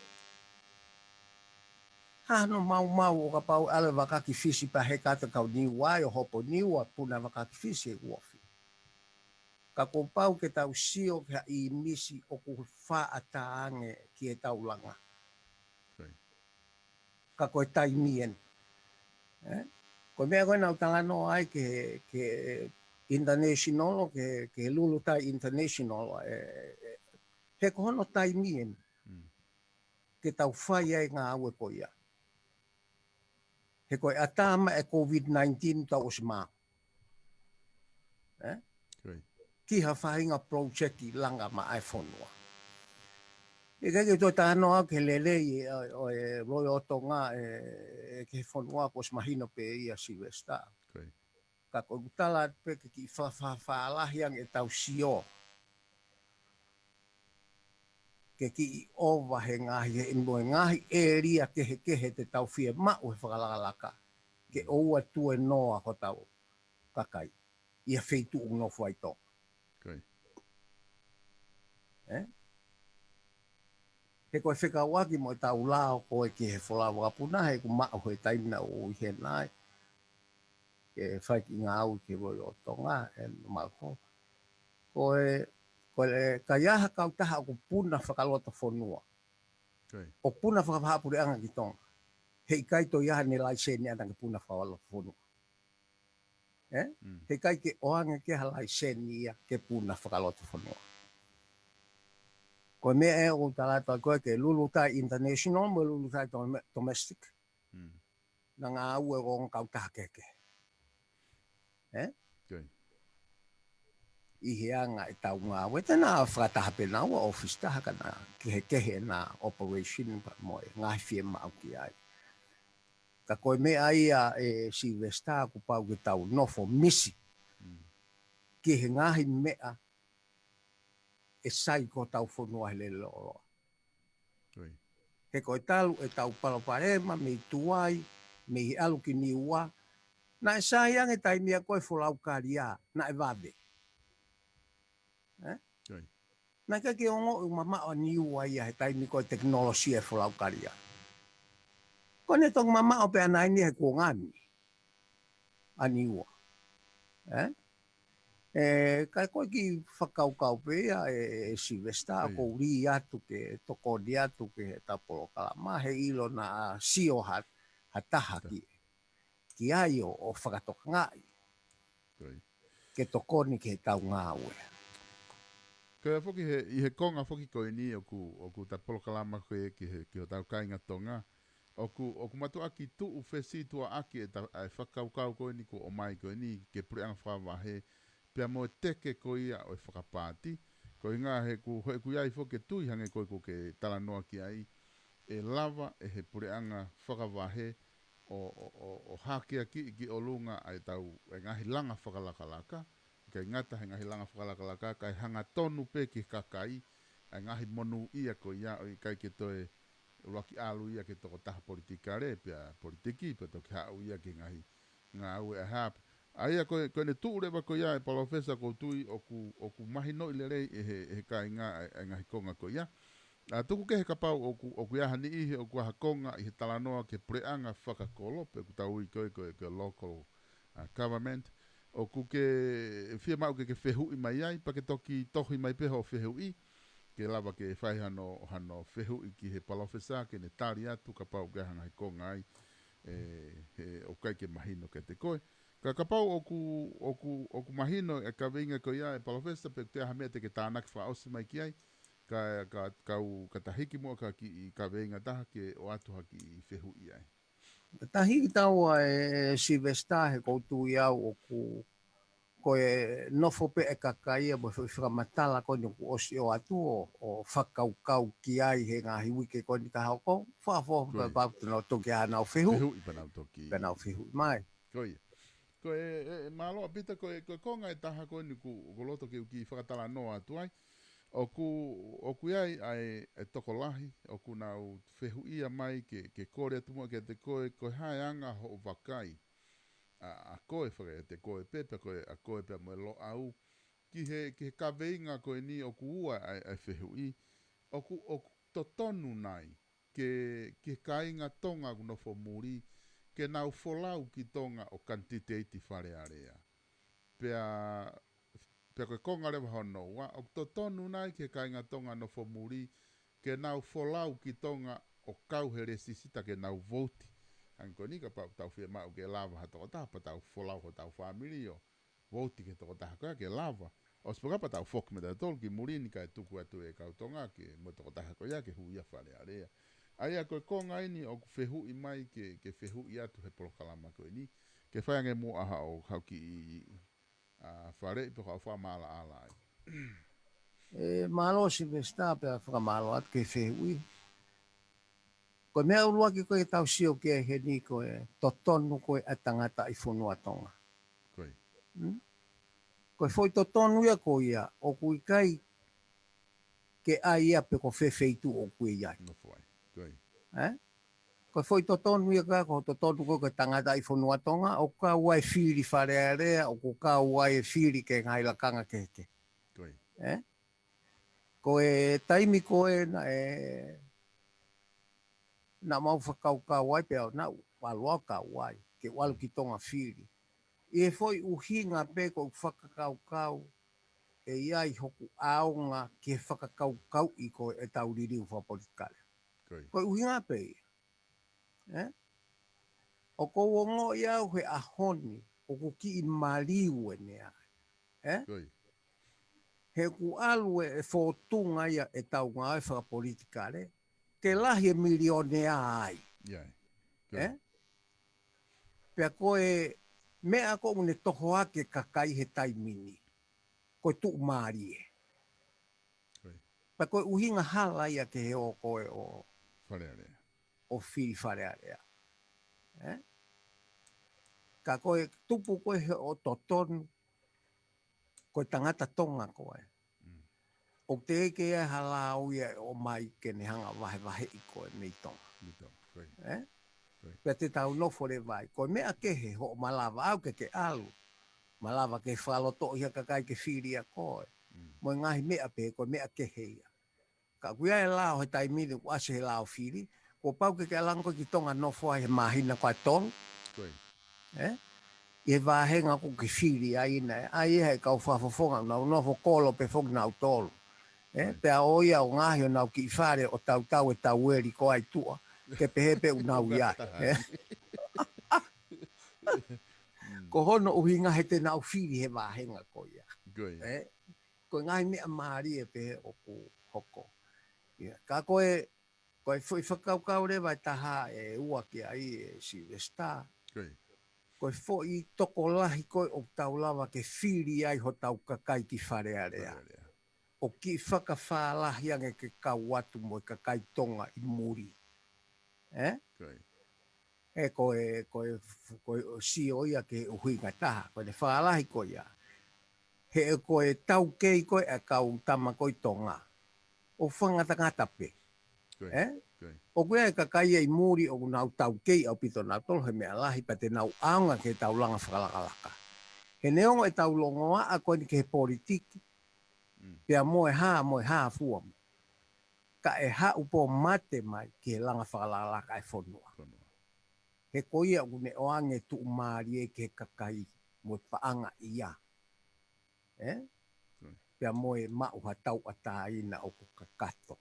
Hā hono maumau ʻo kapau ʻalu e vaka ki Fisi pea heka atu e kau Niua ʻo hopo Niua, puna vaka ki Fisi ʻe uofi. Ka kuo pau ke tau sio ki ha ʻīmisi ʻoku faʻa tā ange ki heʻetau langa. Ko ia. Ka ko e taimi eni. ʻE? Ko e meʻa ko ē naʻa ku talanoa ai ki he, ki he international, ki he, ki he Lulutai International, ʻe, ʻe, he ko hono taimi eni. Mm. Ke tau fai ai e ngāue ko ia. He ko e ʻatā mai e COVID nineteen tau ʻosi maʻu. ʻE? Ko ia. Ki ha faʻahinga project ʻi langa maʻa e fonua. ʻIkai ke toe talanoa ki he lelei ʻo, ʻo e Royal ʻo Tonga ʻe, ʻe ki he fonua kuo ʻosi mahino pē ia Sylvester. Ko ia. Ka ko ʻeku tala atu pē ke kiʻi fakafaʻalahi ange ʻetau sio. Ke kiʻi ʻova he ngaahi, he mo e ngaahi ʻēlia kehekehe te tau fiemaʻu he fakalakalaka. Ke ʻoua ʻe tuenoa hotau kakai. ʻI he feituʻu ʻoku nofo ai Tonga. Ko ia. Ē? He ko e fekauʻaki mo ʻetau lao ko ē ki he folau vakapuna, he ʻoku maʻu he taimi naʻa ku ʻi hena ai. Ke fai kiʻi ngāue ki he loi ʻo Tonga, ʻe maʻu ko. Ko e, ko e, ka ʻi ai ha kautaha ʻoku puna fakalotofonua. Ko ia. ʻOku puna fakafaʻapuleʻanga ki Tonga. He ʻikai toe ʻi ai haʻane laiseni ʻana ke puna fakalotofonua. Ē? Mm. He ʻikai ke ʻoange ke ha laiseni ia ke puna fakalotofonua. Ko e meʻa ē ʻoku ou tala atu ai ko ē ke Lulutai International mo Lulutai Dom-, Domestic. Mm. Na ngāue ʻo e ongo kautaha kehekehe. Ē? Ko ia. ʻI he anga ʻetau ngāue, te na fakataha pē naua ʻōfisi taha ka na kehekehe ʻena operation pea mo e ngaahi fiemaʻu ki ai. Ka ko e meʻa ia ē Sylvester kuo pau ke tau nofo misi. Mm. Ki he ngaahi meʻa ʻe sai ki hotau fonua he lele lōloa. Ko ia. He ko e talu ʻetau palopalema mei tuai, mei he ʻalu ki Niua. Naʻe sai ange taimi ia ko ē folau kalia, naʻe vave. Ē? Ko ia. Naʻe ʻikai ke ongoʻi ʻoku mamaʻo ʻa Niua ia he taimi ko ē tekinolosia e folau kalia. Ko ʻene toki mamaʻo pē ʻana eni he kuonga ni ʻa Niua. Ē? Ē, ka ko e kiʻi fakakaukau pē ia ē, ē Sylvester, Ko ia. ʻoku ou lī atu ke tokoni atu ki heʻetau polokalama, he ʻilo naʻa sio ha, ha taha ki, ki ai ʻo, ʻo fakatokangaʻi. Ko ia. Ke tokoni ki heʻetau ngāue. Ko ia foki he, ʻi he konga foki ko eni ʻoku, ʻoku ta polokalama ko ē ki he, ki hotau kāinga Tonga. ʻOku, ʻoku mātuʻaki tuʻu fesituʻaʻaki ʻeta, ʻa e fakakaukau ko eni kuo ʻomai ko eni ke puleʻanga fakavahe, pea mo e teke ko ia ʻo e fakapaati. Ko e ʻuhinga he ʻoku, he ʻoku ʻi ai foki e tui hangē ko ē ʻoku ke talanoa ki ai, ʻe lava ʻe he puleʻanga fakavahe ʻo, ʻo, ʻo, ʻo hakeakiʻi ki ʻolunga ʻa ʻetau, ʻa e ngaahi langa fakalakalaka, ʻikai ngata he ngaahi langa fakalakalaka, kae hangatonu pē ki he kakai, ʻa e ngaahi monūʻia ko ia ʻo ʻikai ke toe ʻuluaki ʻalu ia ki he tokotaha politikale, pea politiki, pea toki haʻu ia ki he ngaahi ngāue ʻa e hā pē. ʻA ia ko e, ko ʻene tuʻu leva ko ia ē Palōfesa ʻoku ou tui ʻoku, ʻoku mahinoʻi lelei ʻe he, ʻe he kāinga ʻa e, ʻa e ngaahi konga ko ia. ʻA, tuku kehe kapau ʻoku, ʻoku ʻi ai ha niʻihi ʻoku ʻi ai ha konga ʻi he talanoa ki he puleʻanga fakakolo, pe ʻoku tau ui ko ē, ko e, ko e local, ʻa, government. ʻOku ke fiemaʻu ke, ke fehuʻi mai ai, pea ke toki tohi mai pē hoʻo fehuʻi, ke lava ke fai hano, hano fehuʻi ki he Palōfesa, ke ne tali atu kapau ʻoku ʻi ai ha ngaahi konga ai, ē, he ʻoku ʻikai ke mahino kiate koe. Ka kapau ʻoku, ʻoku, ʻoku mahino e kaveinga ko ia ē Palōfesa pe ʻoku ʻi ai ha meʻa te ke tānaki fakaʻosi mai ki ai, ka, ka, kau, ka ta hiki muʻa ha kiʻi kaveinga ʻe taha ke ʻoatu ha kiʻi fehuʻi ai. Tahi ki taua ē Sylvester he ʻoku ou tui au ʻoku ko e nofo pē e kakai ia mo e fakamatala ko eni kuo ʻosi ʻoatu ʻo, ʻo fakakaukau ki ai he ngaahi uike ko eni ka hoko. Fakafoʻou Ko ia. pē pau te nau toki ʻai ʻenau fehuʻi. Fehuʻi pea nau toki. Pea nau fehuʻi mai. Ko ia. Ko e, e, e, mālō ʻaupito ko e, ko e konga ʻe taha ko eni ʻoku, ʻoku ou loto ke u kiʻi fakatalanoa atu ai. ʻOku, ʻoku ʻi ai ʻa e, e tokolahi, ʻoku nau fehuʻia mai ke, ke kole atu muʻa kiate koe, ko e hā e anga hoʻo vakai. ʻA, ʻa koe fakaʻiate koe pē, pea ko e, ʻa koe pea mo e Loʻau. Ki he, ki he kaveinga ko eni ʻoku ua ʻa e, ʻa e fehuʻi. ʻOku, ʻoku totonu nai ke, ke kāinga Tonga ʻoku nofo muli, ke nau folau ki Tonga ʻo kanititeiti Fale Alea. Pea, pea ko e konga leva hono ua, ʻoku totonu nai ke kāinga Tonga nofo muli, ke nau folau ki Tonga ʻo kau he lēsisita ke nau vouti. Hangē ko eni kapau ʻoku tau fiemaʻu ke lava ha tokotaha pea tau folau hotau fāmili ʻo vouti ki he tokotaha ko ia ke lava. ʻOsi pē kapau tau foki mai tautolu ki muli ni kae tuku atu e kau Tonga ke mo e tokotaha ko ia ke hū ia Fale Alea. ʻA ia ko e konga eni ʻoku fehuʻi mai ke, ke fehuʻi atu he polokalama ko eni. Ke fai ange muʻa haʻo, haʻo kiʻi, ʻa, faleʻi pe ko haʻo fakamaʻalaʻala ai. Ē, mālō Sylvester pea fakamālō atu ki he fehuʻi. Ko e meʻa ʻuluaki ko ē ke tau sio ki ai heni ko e totonu ko ē ʻa e tangata ʻi fonua Tonga. Ko ia. Ko e foʻi totonu ia ko ia, ʻoku ʻikai ke ʻai ia pe ko fē feituʻu ʻoku ʻi ai. Nofo ai. Ko ia. Ko e foʻi totonu ia ka ko e totonu ko e tangataʻi fonua Tonga, ʻoku kau ai e fili Fale Alea, ʻoku kau ai e fili ki he ngaahi lakanga kehekehe. Ko ia. Ko e taimi ko ē naʻe, naʻa mau fakakaukau ai pea naʻa ku ʻalu au kau ai, ke u ʻalu ki Tonga fili. ʻI he foʻi ʻuhinga pē ko ʻeku fakakaukau, ʻe ʻi ai hoku ʻaonga ki he fakakaukauʻi ko ē ʻetau liliu fakapolitikale. Ko ia. Ko e ʻuhinga pē ia. ʻE? ʻOku ou ongoʻi au he ʻaho ni, ʻoku kiʻi maliu ʻene ʻai. ʻE? Ko ia. He ʻoku ʻalu e, e fōtunga ia ʻetau ngāue fakapolitikale, ke lahi e milionea ai. ʻE? Pea ko e meʻa ko ʻene toho ake kakai he taimi ni. Ko e tuʻumālie. Ko ia. Pea ko e ʻuhinga hala ia ki he ō ko ē ʻo Fale Alea. ʻO fili Fale Alea. ʻE? Ka ko e tupu ko ē he ʻo totonu, ko e tangata Tonga ko ē. ʻOku teʻeki ai ha lao ia ʻe ʻomai ke ne hanga vahevaheʻi koe mei Tonga. Mei Tonga, ko ia. ʻE? Ko ia. Pea te tau nofo leva ai. Ko e meʻa kehe hoʻo malava au ke ke ʻalu. Malava ke fakalotoʻi ha kakai ke fili ʻa koe. Mo e ngaahi meʻa pē, ko e meʻa kehe ia. Ka ʻoku ʻi ai e lao he taimi ni ʻoku ʻasi he lao fili, kuo pau ke ke ʻalu ange koe ki Tonga nofo ai he māhina ko ē ʻe tolu. Ko ia. ʻE? ʻI he vāhenga ʻoku ke fili ai naʻe ʻai ʻe he kau fakafofonga, nau nofo kolo pē foki nautolu. ʻE? Ko ia. Pea ʻoku ʻi ai ʻo ngaohi honau kiʻi fale ʻo tautau e taueli ko ē ʻi tuʻa, ke pehē pē ʻoku nau ʻi ai. ʻE? Ko hono ʻuhinga he te nau fili he vāhenga ko ia. Ko ia. ʻE? Ko e ngaahi meʻa mālie pē ʻoku hoko. Ia, ka ko e, ko e foʻi fakakaukau leva ʻe taha ʻe ua ki ai ʻe Sylvester. Ko ia. Ko e foʻi tokolahi ko ē ʻoku tau lava ke fili ai hotau kakai ki Fale Alea. Fale Alea. ʻO kiʻi fakafālahi ange ke kau atu mo e kakai Tonga ʻi muli. ʻE? Ko ia. ʻE ko e, ko e, ko e sio ia ki he ʻuhinga ʻe taha. Ko ʻene fakalahi ko ia. He ko e taukei ko ē ʻa e kau tama ko ē ʻi Tonga. ʻOku fakangatangata pē. Ko ia. ʻE? Ko ia. ʻOku ʻi ai e kakai ia ʻi muli ʻoku nau taukei ʻaupito nautolu he meʻa lahi pea te nau ʻaonga ki heʻetau langa fakalakalaka. He neongo ʻetau longoaʻa ko eni ki he politiki. Pea mo e hā, mo e hā fua mo. Ka ʻe haʻu pē ʻo mate mai ki he langa fakalakalaka e fonua. Fonua. He ko ia ʻoku ne ʻoange tuʻumālie ki he kakai mo e paʻanga ia. ʻE? Ko ia. Pea mo e maʻu ha tauʻatāina ʻoku kakato.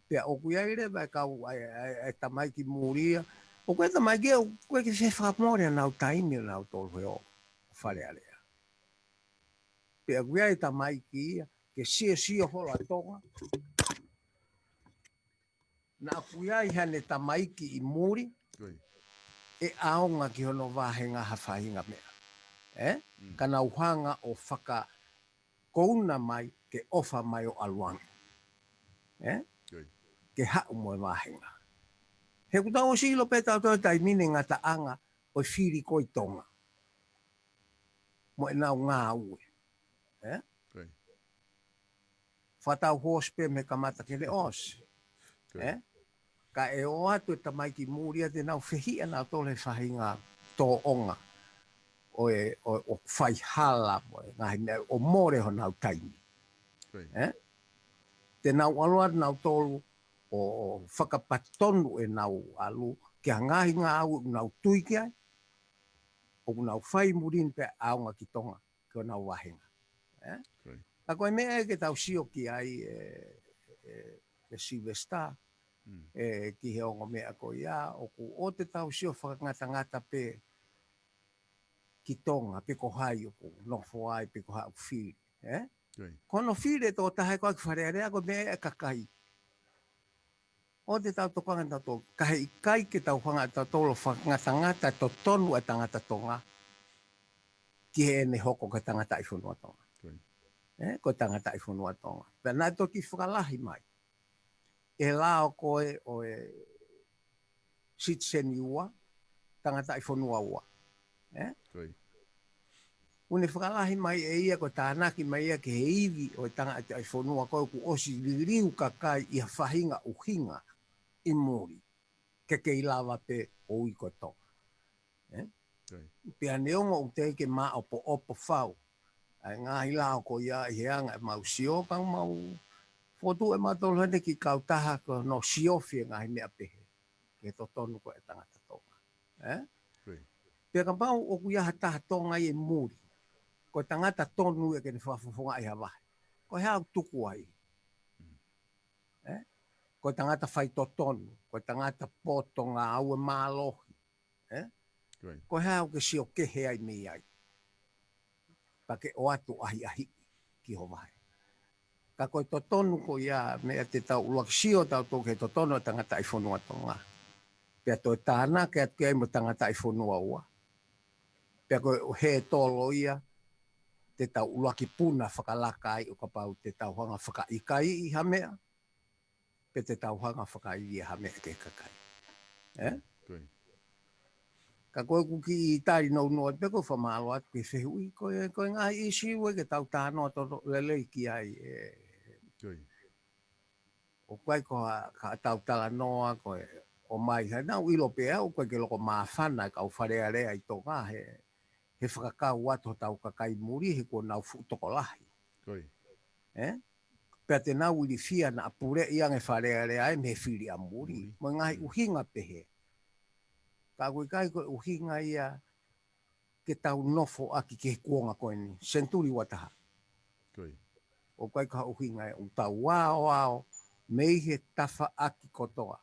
Pea ʻoku ʻi ai leva e kau, ʻa e, ʻa e, ʻa e tamaiki muli ia. ʻOku ʻi ai e tamaiki ia, ʻoku ʻikai ke fakamole ʻenau taimi ʻonautolu he ō Fale Alea. Pea ʻoku ʻi ai e tamaiki ia, ke siosio holo ʻa Tonga. Naʻa ʻoku ʻi ai haʻane tamaiki ʻi muli, Ko ia. ʻe ʻaonga ki hono vāhenga ha faʻahinga meʻa. ʻE? Mm. Ka nau hanga ʻo fakakouna mai, ke ʻofa mai ʻo ʻalu ange. ʻE? Ko ia. Ke haʻu mo e vāhenga. He ʻoku tau ʻosi ʻilo pē tautolu he taimi ni e ngataʻanga ʻo e fili ko ē ʻi Tonga. Mo ʻenau ngāue. ʻE? Ko ia. Fakatau hoosi pē mei he kamata ki he ʻosi. Ko ia. ʻE? Ka ʻe ō atu e tamaiki muli ia te nau fehiʻa nautolu he faʻahinga tōʻonga ʻo e, ʻo, ʻo faihala mo e ngaahi meʻa ʻo mole honau taimi. Ko ia. ʻE? Te nau ʻalu atu nautolu ʻo, ʻo fakapatonu ʻenau ʻalu ki ha ngaahi ngāue ʻoku nau tui ki ai, ʻoku nau fai muli ni pea ʻaonga ki Tonga, ki honau vāhenga. ʻE? Ko ia. Ka ko e meʻa ia ke tau sio ki ai, ʻe, ʻe, ʻe Sylvester, Mm. ʻe, ki he ongo meʻa ko ia, ʻoku ʻoua te tau sio fakangatangata pē ki Tonga, pe ko hai ʻoku nofo ai, pe ko hai ʻoku fili, ʻe? Ko ia. Ko hono fili e tokotaha ko ē ki Fale Alea ko e meʻa ia ʻa e kakai. ʻOua te tau tokanga nautolu, ka he ʻikai ke tau hanga ʻe tautolu ʻo fakangatangata e totonu ʻa e tangata Tonga ki heʻene hoko ko e tangataʻi fonua Tonga. Ko ia. ʻE, ko e tangataʻi fonua Tonga. Pea naʻe toki fakalahi mai e lao ko ē ʻo e citizen ʻi ua, tangataʻi fonua ua. ʻE? Ko ia. ʻOku ne fakalahi mai ʻe ia, ko e tānaki mai ia ki he ivi ʻo e tangataʻi fonua ko ē ʻoku ʻosi liliu kakai ʻi ha faʻahinga ʻuhinga ʻi muli, ke kei lava pē ʻo ui ko e Tonga. Ē? Pea neongo ʻoku teʻeki ke maʻopoʻopo fau ʻa e ngaahi lao ko ia ʻi he anga ʻemau sio, ka ʻoku mau fokotuʻu ʻe mautolu heni ki he kautaha ko hono siofi e ngaahi meʻa pehē ki he totonu ko ē ʻa e tangata Tonga. Ē? Pea kapau ʻoku ʻi ai ha taha Tonga ʻi muli, ko e tangata tonu ia ke ne fakafofongaʻi ha vahe, ko e hā ʻoku tuku ai? Ē? Ko e tangata faitotonu, ko e tangata poto ngāue mālohi. Ē? Ko e hā ʻoku ke sio kehe ai mei ai? Pea ke ʻoatu ʻahiʻahiʻi ki ho vahe. Ka ko e totonu ko ia, meʻa te tau ʻuluaki sio tautolu ki he totonu ʻa e tangataʻi fonua Tonga, pea toe tānaki atu ki ai mo e tangataʻi fonua ua. Pea ko e hē tolo ia te tau ʻuluaki puna fakalaka ai ʻo kapau te tau hanga fakaʻikaiʻi ha meʻa, pe te tau hanga fakaivia ha meʻa ki he kakai. Ē? Ka ko ʻeku kiʻi tali nounou atu pē, ko e fakamālō atu ki he fehuʻi, ko e, ko e ngaahi ʻīsiu ē ke tau talanoa toto lelei ki ai, ē. ʻOku ʻikai ko ha, ka tau talanoa ko e ʻomai, he naʻá ku ʻilo pē au ʻoku ʻikai ke loko māfana e kau Fale Alea ʻi Tonga he, he fakakau atu hotau kakai muli he kuo nau fuʻu tokolahi. Ē? Pea te nau ilifia naʻa puleʻi ange Fale Alea ē mei he fili ʻa muli. Mo e ngaahi ʻuhinga pehē. Ka ʻoku ʻikai ko e ʻuhinga ia ke tau nofo ʻaki ki he kuonga ko eni, senituli ua taha. ʻOku ʻikai ko ha ʻuhinga ia, ʻoku tau aoao mei he tafaʻaki kotoa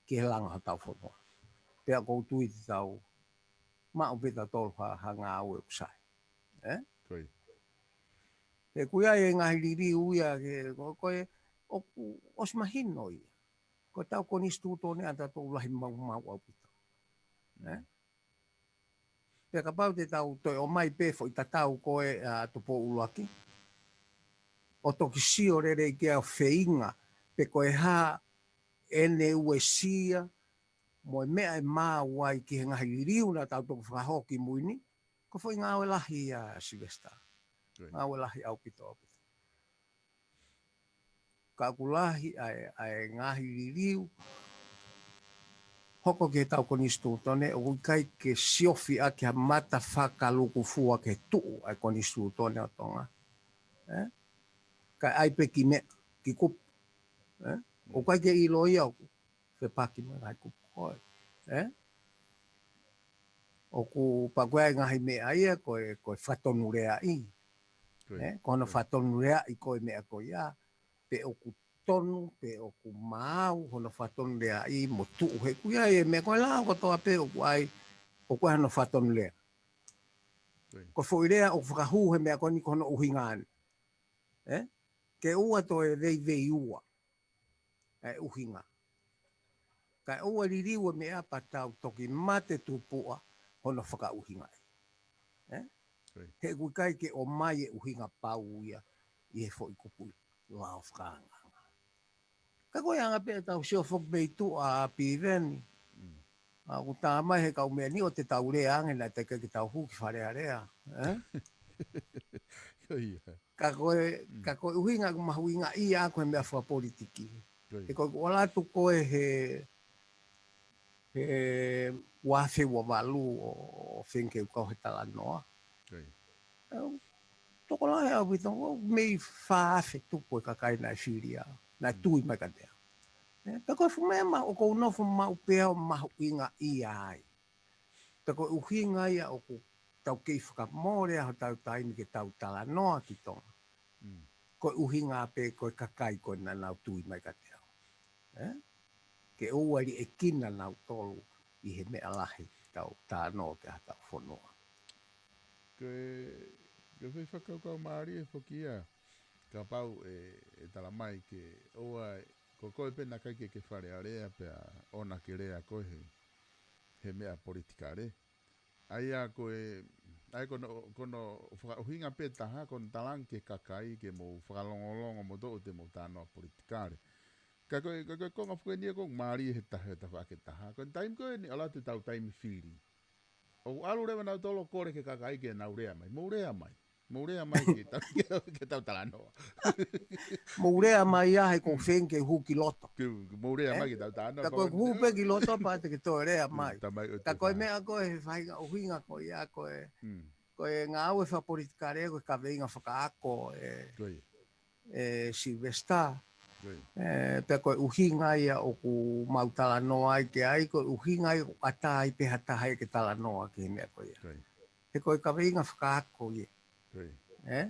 ki he langa hotau fonua. Pea ʻoku ou tui te tau maʻu pē tautolu ha, ha ngāue ʻoku sai. Ē? He ʻoku ʻi ai e ngaahi liliu ia ke, ko, ko e, ʻoku ʻosi mahino ia. Ko ʻetau konisitūtone ʻatautolu lahi maumau ʻaupito. Ē? Pea kapau te tau toe ʻomai pē foʻi tatau ko ē ʻa Tupou ʻUluaki, ʻo toki sio lelei ki ai ʻo feinga, pe ko e hā ʻene uesia mo e meʻa ʻe maʻu ai ki he ngaahi liliu naʻa tau toki fakahoko ki mui ni, ko e foʻi ngāue lahi ia Sylvester. Ngāue lahi ʻaupito, ʻaupito. Ka ʻoku lahi ʻa e, ʻa e ngaahi liliu hoko ki heʻetau konisitūtone, ʻoku ʻikai ke siofi ʻaki ha mata fakalūkufua ki he tuʻu ʻa e konisitūtone ʻo Tonga. Ē? Kae ʻai pē ki meʻa, ki kupu. Ē? ʻOku ʻikai ke ʻilo ia ʻoku fepaki mo e ngaahi kupu ko ē. Ē? ʻOku pau ko e ngaahi meʻa ia ko e, ko e fakatonuleaʻi. Ē? Ko hono fakatonuleaʻi ko e meʻa ko ia, pe ʻoku tonu, pe ʻoku maau hono fakatonuleaʻi mo tuʻu, he ʻoku ʻi ai e meʻa ko e lao kotoa pē ʻoku ʻi ai, ʻoku ʻi ai hono fakatonulea. Ko e foʻi lea ʻoku fakahū he meʻa ko eni ko hono ʻuhinga eni. Ē? Ke ʻoua toe veiveiua ʻa e ʻuhinga. Kae ʻoua liliu e meʻa pea tau toki mate tupuʻa hono fakaʻuhingaʻi. Ē? He ʻoku ʻikai ke ʻomai e ʻuhinga pau ia ʻi he foʻi kupu lao fakaangaanga. Ka ko e anga pē ʻetau sio foki mei tuʻa ʻa Piveni. ʻA, ʻoku tā mai he kau meʻa ni ʻo te tau lea ange naʻe teʻeki ke tau hū ki Fale Alea. Ē? Ka ko e, ka ko e ʻuhinga ʻoku mahuʻinga ia ko e meʻa fakapolitiki. He ko e ʻoku ʻalu atu ko ē he, he ua afe ua valu ʻo, ʻo Fenike ʻoku kau he talanoa. Tokolahi ʻaupito, ʻoku mei fā afe tupu e kakai naʻe fili au, naʻe tui mai kiate au. Ē, pea ko e fuʻu meʻa ma, ʻoku ou nofo maʻu pē au ʻo mahuʻinga ia ai. Pea ko e ʻuhinga ia ʻoku tau kei fakamole ai hotau taimi ke tau talanoa ki Tonga. Ko e ʻuhinga pē ko e kakai ko ē naʻa nau tui mai kiate au. Ē? Ke ʻoua liʻekina nautolu ʻi he meʻa lahi tau tāno ke ha tau fonua. Ko e, ko e fai fakakaukau mālie foki ia, kapau ʻe, ʻe tala mai ke ʻoua, ko koe pē naʻa ʻikai ke ke Fale Alea pea ʻoua ke lea koe he, he meʻa politikale. ʻA ia ko e, ʻa ia ko hono, ko hono fakaʻuhinga pē taha, ko hono talaange ki he kakai ke mou fakalongolongo mo toʻo te mou tānoa politikale. Ka ko e, ka ko e konga foki eni ia ʻoku mālie he taha, he tafaʻaki ʻe taha. Ko e taimi ko eni ʻalu atu ʻetau taimi fili. ʻOku ʻalu leva nautolu ʻo kole ki he kakai ke nau lea mai. Mou lea mai. Mou lea mai ke tau, ke, ke tau talanoa. Mou lea mai ia he ʻoku ou feinga ke u hū ki loto. Ke, mou lea mai ke tau talanoa. Ka ko e hū pē ki loto pea te ke toe lea mai. Ka ko e meʻa ko e he faʻahinga ʻuhinga ko ia ko e. Ko e ngāue fakapolitikale, ko e kaveinga fakaako e, e Silivesitā. Pea ko e ʻuhinga ia ʻoku mau talanoa ai ki ai, ko e ʻuhinga ia ʻoku ʻatā ai pē ha taha ia ke talanoa ki he meʻa ko ia. He ko e kaveinga fakaako ia. ʻE,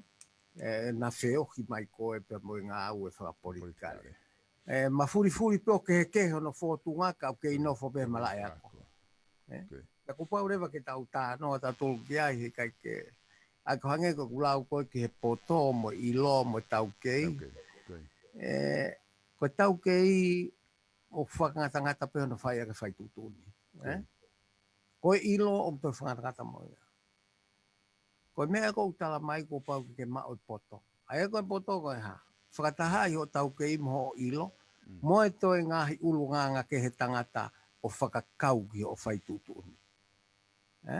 ʻe na feohi mai ko e pea mo e ngāue fakapolitikale. ʻE, mafulifuli pē ʻo kehekehe hono fōtunga ka ʻoku kei nofo pē he malaʻe ako. ʻE, ka kuo pau leva ke tau talanoa tautolu ki ai he ʻikai ke, ʻa ko hangē ko ʻeku lau ko e ki he poto mo e ʻilo mo e taukei. ʻE, ko e taukei ʻoku fakangatangata pē hono fai ʻaki e fai tuʻutuʻuni. ʻE, ko e ʻilo ʻoku toe fakangatangata mo ia. Ko e meʻa ʻoku ou tala mai kuo pau ke ke maʻu e poto. ʻA ia ko e poto ko e hā? Fakataha ʻi hoʻo taukei mo hoʻo ʻilo, mo e toe ngaahi ʻulungaanga kehe tangata ʻo fakakau ki hoʻo fai tuʻutuʻuni. ʻE?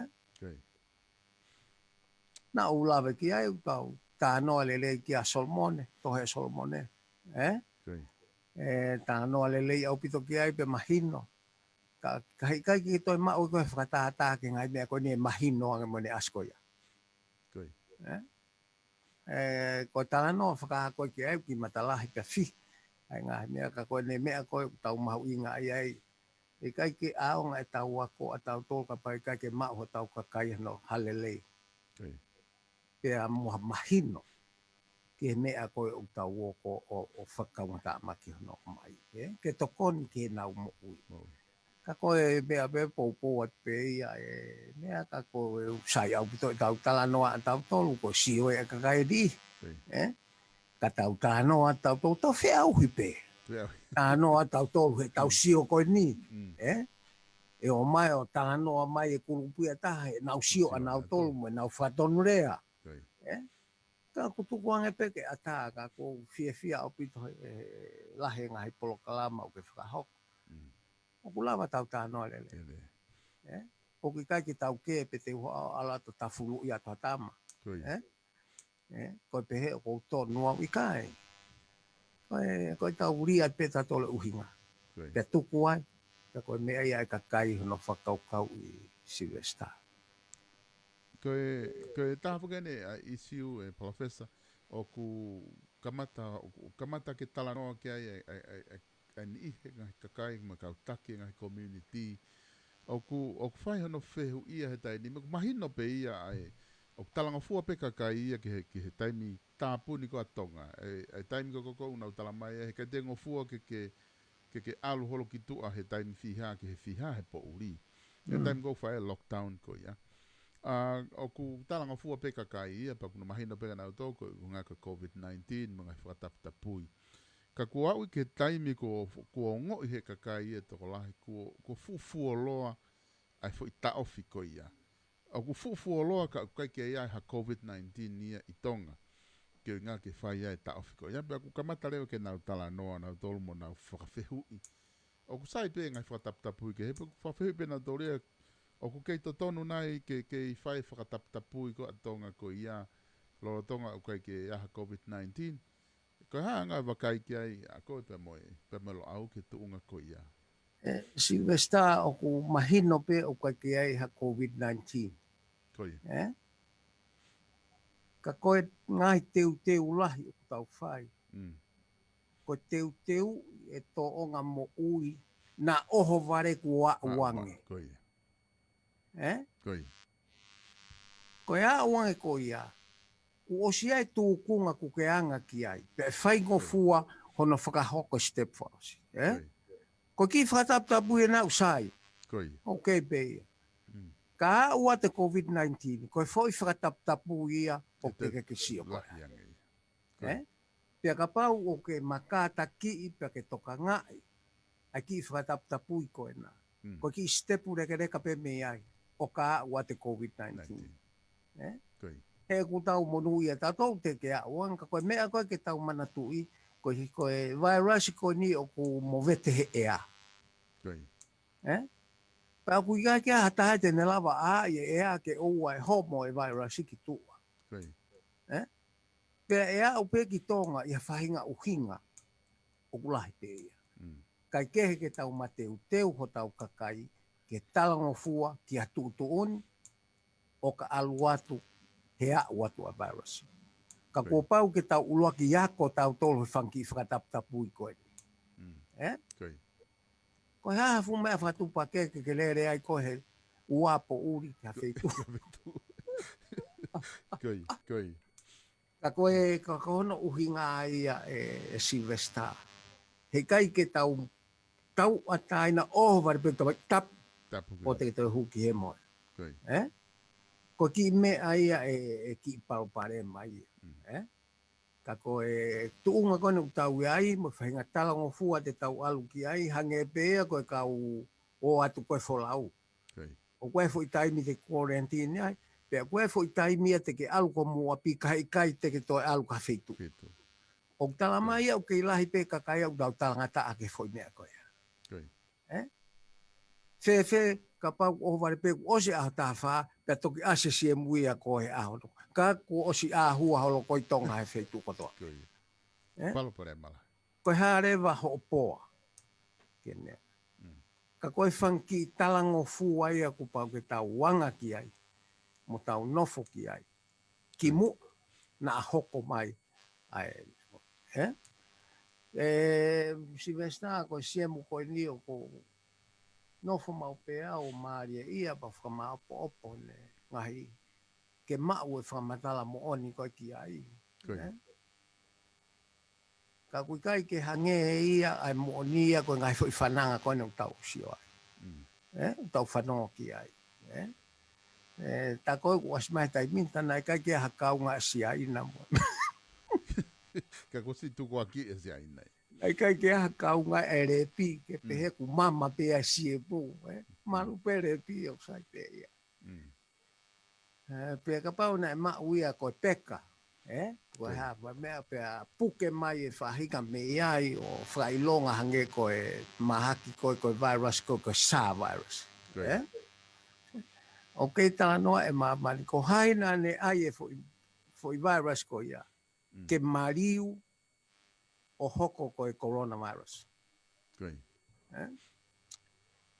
Naʻa ku lave ki ai ʻoku tau talanoa lelei kia Solomone, tohi ʻa Solomone. ʻE? ʻE, talanoa lelei ʻaupito ki ai pea mahino. Ka, ka ʻikai ke toe maʻu ko e fakatātā ki he ngaahi meʻa ko eni ʻe mahino ange mo ʻene ʻasi ko ia. ʻE, ko e talanoa fakaako ki ai ki matalahi pea fihi. ʻA e ngaahi meʻa ka ko eni meʻa ko e tau mahuʻinga ai ai. ʻIkai ke ʻaonga ʻetau ako ʻa tautolu kapau ʻikai ke maʻu hotau kakai hano halelei. Pea mo ha mahino ki he meʻa ko e ʻoku tau ō ko ʻo, ʻo fakakaungataʻa mai ki hono ʻomai. Ke tokoni ki heʻenau moʻui. Ka ko e meʻa pē poupou atu pē ia e meʻa ka ko e ʻoku sai ʻaupito ʻetau talanoa ʻa tautolu ko e sio e kakai ni. ʻE? Ka tau talanoa ʻa tautolu tau feʻauhi pē. Talanoa ʻa tautolu he tau sio ko eni. ʻE? ʻE ʻomai ʻo talanoa mai e kulupu ia taha he nau sio ʻa nautolu mo e nau fatonulea. ʻE? Ka ʻoku tuku ange pē ke ʻatā ka ʻoku ou fiefia ʻaupito he, he lahi e ngaahi polokalama ʻoku ke fakahoko. ʻOku lava tau talanoa lelei. ʻE? ʻOku ʻikai ke tau kē pē te u ʻalu atu ʻo tafuluʻi atu ha tama. ʻE? ʻE? Ko e pehē ʻoku ou tonu au ʻikai. Ko e, ko e tau lia pē tautolu e ʻuhinga. Pea tuku ai. Pea ko e meʻa ia e kakai hono fakakaukau ʻi Silivesitā. Ko e, ko e taha foki eni ʻa e ʻisiū e Palōfesa, ʻoku kamata, ʻoku kamata ke talanoa ki ai e, e, e, e, e niʻihi he ngaahi kakai mo e kau taki e ngaahi community. ʻOku, ʻoku fai hono fehuʻia he taimi ni, ʻoku mahino pē ia ʻa e, ʻoku talangofua pē kakai ia ki he, ki he taimi tāpuni ko ʻa Tonga. ʻE, ʻa e taimi ko ko ko ʻoku nau tala mai, ʻe, he ʻikai te ngofua ke, ke, ke, ke ʻalu holo ki tuʻa he taimi fiha, ki he fiha he poʻuli. He taimi ko ʻoku fai e lockdown ko ia. ʻA, ʻoku talangofua pē kakai ia, pea ʻoku nau mahino pē kia nautolu ko e ʻuhinga ko e COVID nineteen, mo e ngaahi fakataputapui. Ka kuo aʻu ki he taimi kuo, kuo ongoʻi he kakai e tokolahi, kuo, kuo fuʻu fuoloa ʻa e foʻi taʻofi ko ia. ʻOku fuʻu fuoloa ka ʻoku ʻikai ke ʻi ai ha COVID nineteen ia ʻi Tonga. Ke ʻuhinga ke fai ai e taʻofi ko ia. Pea ʻoku kamata leva ke nau talanoa, nautolu mo nau fakafehuʻi. ʻOku sai pē ngaahi fakataputapui kehe, pea ʻoku fakafehuʻi pē nautolu ia, ʻoku kei totonu nai ke, kei fai fakataputapui ko ʻa Tonga ko ia, lolotonga ʻoku ʻikai ke ʻi ai ha COVID nineteen. Ko e hā ʻa e ngaahi vakai ki ai ʻa koe pea mo e, pea mo Loʻau ki he tuʻunga ko ia. ʻE, Silivesitā ʻoku mahino pē ʻoku ʻikai ke ʻi ai ha COVID nineteen. Ko ia. ʻE? Ka ko e ngaahi teuteu lahi ʻoku tau fai. Ko e teuteu e tōʻonga moʻui naʻa ʻohovale kuo aʻu ange. Ko ia. ʻE? Ko ia. Ko e aʻu ange ko ia, kuo ʻosi ʻi ai e tūkunga ʻoku ke anga ki ai. Pea ʻe faingofua hono fakahoko e step fakaʻosi. ʻE? Ko e kiʻi fakataputapui ʻe naʻa ku sai. ʻOku kei pē ia. Ka aʻu atu e COVID nineteen, ko e foʻi fakataputapui ia ʻoku ke, ke, ke sio ko ia. ʻE? Pea kapau ʻoku ke makātakiʻi pea ke tokangaʻi ʻa e kiʻi fakataputapui ko ena. Ko e kiʻi sitepu lekeleka pē mei ai ʻo ka aʻu atu e COVID nineteen. ʻE? He ʻoku tau monūʻia tautolu te ke aʻu ange ka ko e meʻa ko ē ke tau manatuʻi, ko e, ko e vailasi ko eni ʻoku movete he ʻea. ʻE? Pea ʻoku ʻikai ke ʻi ai ha taha te ne lava ʻa e ʻea ke ʻoua ʻe homo e vairasi ki tuʻa. Pea ʻe aʻu pē ki Tonga ʻi ha faʻahinga ʻuhinga ʻoku lahi pē ia. Kae kehe ke tau mateuteu hotau kakai ke talangofua ki ha tuʻutuʻuni ʻo ka ʻalu atu he aʻu atu ʻa e vairasi. Ka kuo pau ke tau ʻuluaki ako tautolu he fanga kiʻi fakataputapui ko eni. Ē? Ko e hā ha fuʻu meʻa fakatuʻupakē ke ke lele ai koe he ua poʻuli ki ha feituʻu. Ka ko e, ka ko hono ʻuhinga ia ʻe, ʻe Sylvester. He ʻikai ke tau, tau ʻataina ʻo vale pē tau tapu. ʻO te ke toe huki he moe. Ē? Ko e kiʻi meʻa ia ʻe, ʻe kiʻi palopalema ia. Ē? Ka ko e tuʻunga ko eni ʻoku tau ʻi ai, mo e faʻahinga talangofua te tau ʻalu ki ai, hangē pē ia ko e kau ō atu ko e folau. ʻOku ʻi ai e foʻi taimi te ke quarantine ai, pea ʻoku ʻi ai e foʻi taimi ia te ke ʻalu ko muʻa pē kae ʻikai te ke toe ʻalu ki ha feituʻu. ʻOku tala mai ia ʻoku kei lahi pē kakai ʻoku tau talangataʻa ki he foʻi meʻa ko ia. Ē? Fēfē, kapau ʻoho vale pē kuo ʻosi ʻaho taha fā, pea toki ʻasi e siemu ia ko e ʻaho. Ka kuo ʻosi ʻāhua holo ko ē ʻi Tonga he feituʻu kotoa. Ē? Ko e hā leva hoʻo poa. Ke ne. Ka ko e fanga kiʻi talangofua ia kuo pau ke tau anga ki ai, mo tau nofo ki ai. Ki muʻa naʻa hoko mai ʻa e, ē? ʻE, Sylvester, ko e siemu ko eni ʻoku ou nofo maʻu pē au ʻo mālieʻia pea fakamāʻopoʻopo ne ngahi ke maʻu e fakamatala moʻoni ko ē ki ai. Ē? Ka ʻoku ʻikai ke hangē ia ʻa e moʻoni ia ko e ngaahi foʻi fananga ko eni ʻoku tau sio ai. Ē? ʻOku tau fanongo ki ai. Ē? Ē, tā ko ē kuo ʻasi mai he taimi ni, tā naʻe ʻikai ke ʻi ai ha kaunga ʻa Siaina mo. Ka kuo ʻosi tukuakiʻi ʻe Siaina. Naʻe ʻikai ke ʻi ai ha kaunga ʻa e lepi, ke pehē kuo mama pē ʻa e siemu, ē? Malu pē lepi ʻoku sai pē ia. Ē, pea kapau naʻe maʻu ia ko e peka, ē? Ko e hā, ko e meʻa pea puke mai e faʻahinga mei ai ʻo fakaʻilonga hangē ko e mahaki ko ē, ko e virus ko ē, ko e SARS virus. Ē? ʻOku kei talanoa e māmani, ko hai naʻa ne ʻai e foʻi, foʻi virus ko ia. Ke maliu ʻo hoko ko e coronavirus. Ē?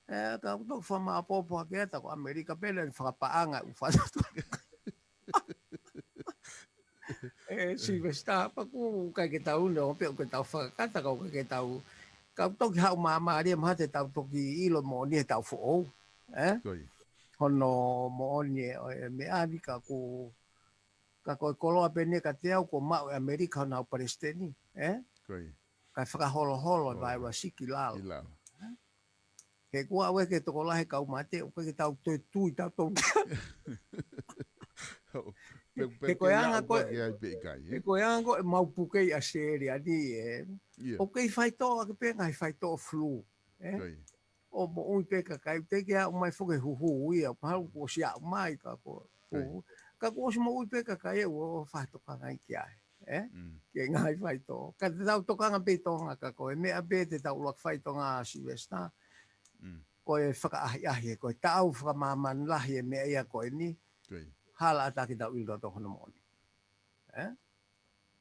Ē, ka ʻoku tau fakamāʻopoʻopo hake ʻa e tā ko ʻAmelika pē naʻe fakapaʻanga ʻū fatu. Ē, Sylvester, pea ʻoku ʻikai ke tau ne, ʻo pē ʻoku tau fakakata, ka ʻoku ʻikai ke tau, ka ʻoku toki haʻu māmālie mahalo te tau toki ʻilo moʻoni he taʻu foʻou. Ē? Hono moʻoni e, e meʻa ni ka ʻoku Ka ko e koloa pē eni kiate au kuo maʻu ʻe ʻAmelika honau palesiteni, ē? Kae fakaholoholoi e vairasi ki lalo. He kuo ʻave ke tokolahi e kau mate, ʻoku ʻikai ke tau toe tui tautolu. He ko e anga ko ē, he ko e anga ko ē ʻemau puke ʻi ʻAositelēlia ni, ē? ʻOku kei faitoʻo ake pē ngaahi faitoʻo flu, ē? ʻO moʻui pē kakai, teʻeki aʻu mai foki e huhu ia, mahalo kuo ʻosi aʻu mai ka ko e huhu. Ka kuo ʻosi moʻui pē kakai ʻoku fai e tokanga ki ai, ē? Ki he ngaahi faitoʻo. Ka te tau tokanga pē ʻi Tonga ka ko e meʻa pē te tau ʻuluaki fai ʻi Tonga, Sylvester. Ko e fakaʻahiʻahi, ko e taʻau fakamāmani lahi e meʻa ia ko eni. Hala ʻatā ke tau ʻilo tautolu hono moʻoni. Ē?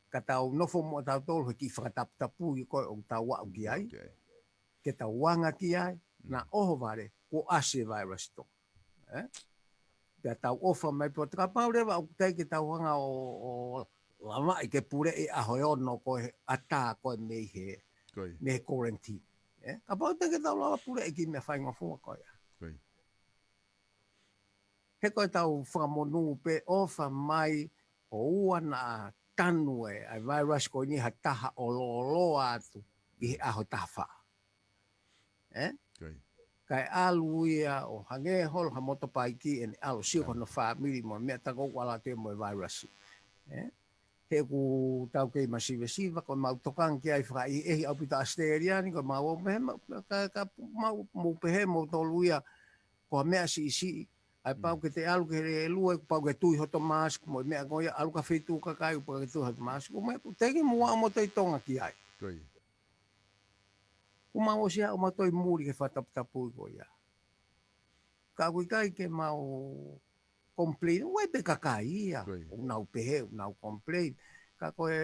Ka tau nofo muʻa tautolu he kiʻi fakataputapui ko ē ʻoku tau aʻu ki ai. Ke tau anga ki ai, naʻa ʻohovale, kuo ʻasi e vairasi ʻi Tonga. Ē? Pea tau ʻofa mai pē ʻo kapau leva ʻoku teʻeki ke tau hanga ʻo, ʻo lavaʻi ke puleʻi ʻaho e ono ko e ʻatā ko ē mei he, mei he quarantine. Ē? Kapau teʻeki ke tau lava puleʻi e kiʻi meʻa faingofua ko ia. He ko e tau fakamonū pē ʻofa mai ʻoua naʻa tanu e, ʻa e vairasi ko eni ha taha ʻo lōloa atu ʻi he ʻaho taha fā. Ē? Kae ʻalu ia ʻo hangē holo ha motopaiki ʻene ʻalu sio ko hono fāmili mo e meʻa tā ko ē ʻoku ʻalu atu ia mo e vairasi. Ē? He ʻoku tau kei masivesiva, ko ʻemau tokanga ki ai fakaʻehiʻehi ʻaupito ʻAositelēlia ni, ko ʻemau ō pehē, mau, ka, ka, mau, mou pehē moutolu ia, ko ha meʻa siʻisiʻi, ʻa e pau ke te ʻalu ki he lēlue, pau ke tui hoto mask, mo e meʻa ko ia, ʻalu ki ha feituʻu kakai, pau ke tui hoto mask, ko e meʻa, teʻeki mou aʻu moutolu ʻi Tonga ki ai. Kuo mau ʻosi aʻu moutolu ʻi muli ki he fakataputapui ko ia. Ka ʻoku ʻikai ke mau complain, ʻoku ʻi ai pē kakai ia. Ko ia. ʻOku nau pehē, ʻoku nau complain. Ka ko e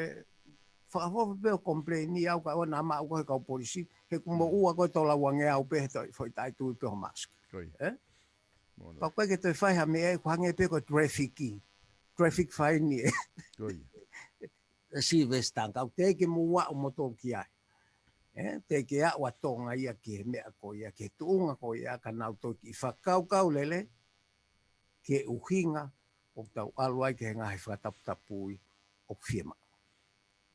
fakafoki pē ʻo complain ia au ka ʻoua naʻa maʻu ko e kau polisi, he ʻoku mo Mm. ua ko e tolauange au pē he toi, foʻi taʻetui pē ho mask. Ko ia. Eh? Mo na. Pea ʻoku ʻikai ke toe fai ha meʻa ʻe, ʻoku hangē pē ko e traffic. Traffic fine ē. Ko ia. ʻE Sylvester, ka ʻoku teʻeki ke mou aʻu moutolu ki ai. Eh, teʻeki ke aʻu ʻa Tonga ia ki he meʻa ko ia, ki he tuʻunga ko ia, ka nau toki fakakaukau lelei, ki he ʻuhinga ʻoku tau ʻalu ai ki he ngaahi fakataputapui ʻoku fiemaʻu.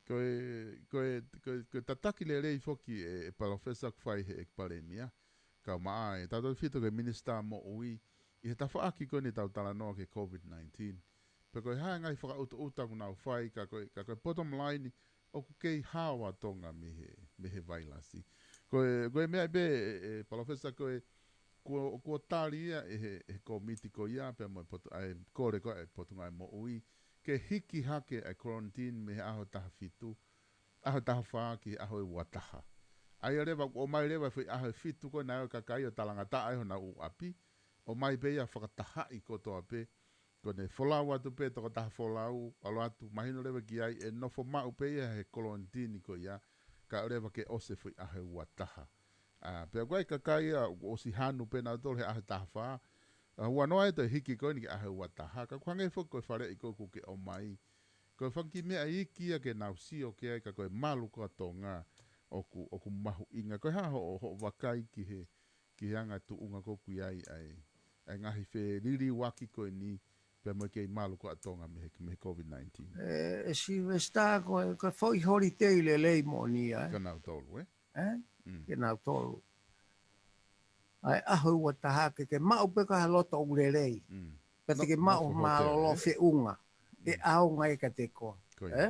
Ko e, ko e, ko e, ko e tataki lelei foki ʻe, ʻe Palōfesa ʻoku fai he ʻEiki Palēmia, kae ʻumaʻā ʻe tautautefito ki he Minisitā Moʻui, ʻi he tafaʻaki ko eni ʻetau talanoa ki he COVID nineteen. Pea ko e hā e ngaahi fakaʻutaʻuta ʻoku nau fai, ka ko e, ka ko e bottom line, ʻoku kei hao ʻa Tonga mei he, mei he vailasi. Ko e, ko e meʻa pē, ʻe, ʻe Palōfesa, ko e, kuo, kuo tali ia ʻe he, he kōmiti ko ia, pea mo e potu-, ʻa e kole ko ē ʻa e Potungāue Moʻui, ke hiki hake ʻa e quarantine mei he ʻaho taha fitu, ʻaho taha fā ki he ʻaho ʻe ua taha. ʻA ia leva, ʻomai leva e foʻi ʻaho ʻe fitu ko ē naʻe ʻi ai e kakai ʻo talangataʻa ai honau ʻū ʻapi, ʻomai pē ia fakatahaʻi kotoa pē, ko ʻene folau atu pē tokotaha folau, ʻalu atu, mahino leva ki ai, ʻe nofo maʻu pē ia he quarantine ko ia, kae ʻoua leva ke ʻosi e foʻi ʻaho ʻe ua taha. ʻA, pea ko e kakai ia, ʻoku ʻosi hanu pē nautolu he ʻaho taha fā, ʻa, huanoa e toe hiki ko eni ki he ʻaho ʻe ua taha, ka ʻoku hangē foki ko e faleʻi ko ē ʻoku ke ʻomai, ko e fanga kiʻi meʻa iiki ia ke nau sio ki ai ka ko e malu ko ē ʻa Tonga, ʻoku, ʻoku mahuʻinga. Ko e hā hoʻo, hoʻo vakai ki he, ki he anga tuʻunga ko ē ʻoku ʻi ai ʻa e, ʻa e ngaahi feliliuaki ko eni, pea mo e kei malu ko ē ʻa Tonga mei he, mei he COVID nineteen. ʻE, ʻe Sylvester, ko e, ko e foʻi holiday lelei moʻoni ia, ē? Kia nautolu, ē? Ē? Mm. Kia nautolu. ʻA e ʻaho ʻe ua taha ke, ke maʻu pē ka ha loto ʻoku lelei. Mm. Pea te No, ke maʻu nofo mālōlō hotele, ē? feʻunga. ʻE Mm. ʻaonga ia kiate koe. Ko ia. Ē?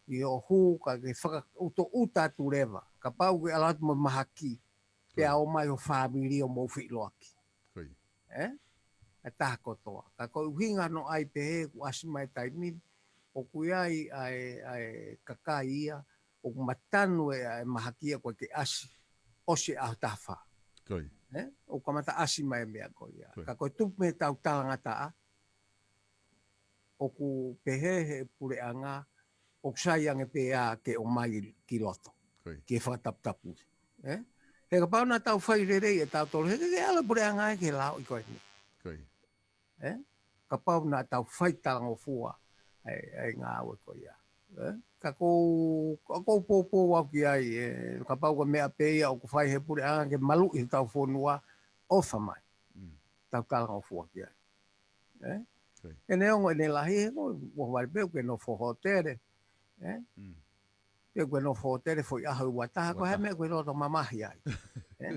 ʻI hoʻo hū ka ke fakaʻutoʻuta atu leva. Kapau ke ʻalu atu mo e mahaki. Pea Ko ia. ʻomai ho fāmili ʻo mou feʻiloaki. Ko ia. Ē? ʻA e taha kotoa. Ka ko e ʻuhinga hono ʻai pehē ʻoku ʻasi mai e taimi ni, ʻoku ʻi ai ʻa e, ʻa e kakai ia, ʻoku matanu e, ʻa e mahaki ia ko ē ke ʻasi, ʻosi e ʻaho taha fā. Ko ia. Ē? ʻOku kamata ʻasi mai e meʻa ko ia. Ko ia. Ka ko e tupu mei heʻetau talangataʻa, ʻoku pehē he puleʻanga, ʻoku sai ange pē ia ke ʻomai ki loto, Ko ia. ke fakataputapui. Ē? He kapau naʻa tau fai lelei ʻe tautolu, heʻikai ke ʻalu e puleʻanga ia ki he lao ʻi ko eni. Ko ia. Ē? Kapau naʻa tau fai talangofua ʻa e, ʻa e ngāue ko ia. Ē? Ka ʻoku ou, ka ʻoku ou poupou au ki ai, ē, kapau ko e meʻa pē ia ʻoku fai he puleʻanga ke maluʻi hotau fonua, ʻofa mai. Mm. Tau talangofua ki ai. Ē? Ko ia. ʻEne ongo ʻene lahi, he ko e ʻohovale pē ʻoku ke nofo hotele. Ē? Mm. Pea ʻoku ke nofo hotele foʻi ʻaho ʻe ua taha, ko e hā Ua taha. meʻa ʻoku ke loto mamahi ai. Ē?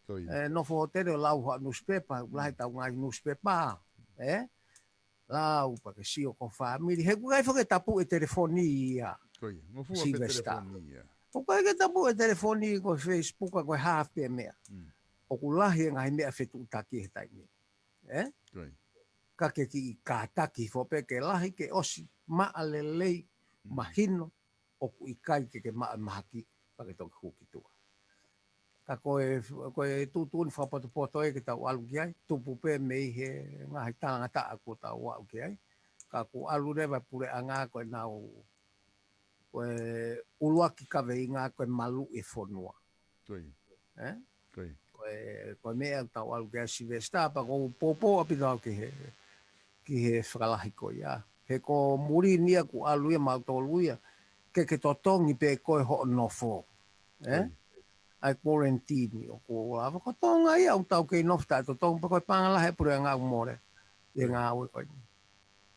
Ko ia. Ē, nofo hotele ʻo lau haʻo newspaper, ʻoku lahi Mm. ʻetau ngaahi newspaper. Ē? Lau pea ke sio ki ho fāmili. He ʻoku ʻikai foki ke tapu e telefoni ia. Ko ia. Ngofua pē Sylvester. telefoni ia. ʻOku ʻikai ke tapu e telefoni ko e Facebook ko e hā pē meʻa. Mm. ʻOku lahi e ngaahi meʻa fetuʻutaki he taimi. Ē? Ko ia. Ka ke kiʻi kātaki hifo pē ke lahi ke ʻosi maʻa lelei Mm. mahino ʻoku ʻikai ke ke maʻu e mahaki pea ke toki hū ki tuʻa. Ka ko e, ko e tuʻutuʻuni fakapotopoto ē ke tau ʻalu ki ai, tupu pē mei he ngaahi talangataʻa kuo tau aʻu ki ai. Ka kuo ʻalu leva e puleʻanga ko ʻenau, ko e ʻuluaki kaveinga ko e maluʻi e fonua. Ko ia. Ē? Ko ia. Ko e, ko e meʻa ʻoku tau ʻalu ki ai Sylvester, pea ʻoku ou poupou ʻaupito au ki he, ki he fakalahi ko ia. He ko e muli ni ia ʻoku ʻalu ia mautolu ia, ke ke totongi pē koe hoʻo nofo. Ē? Ko ia. ʻA e quarantine ʻoku ou lava ko Tonga ia ʻoku tau kei nofo taʻetotongi pea ko e paʻanga lahi e puleʻanga ʻoku mole. ʻI he Ko ia. ngāue ko eni.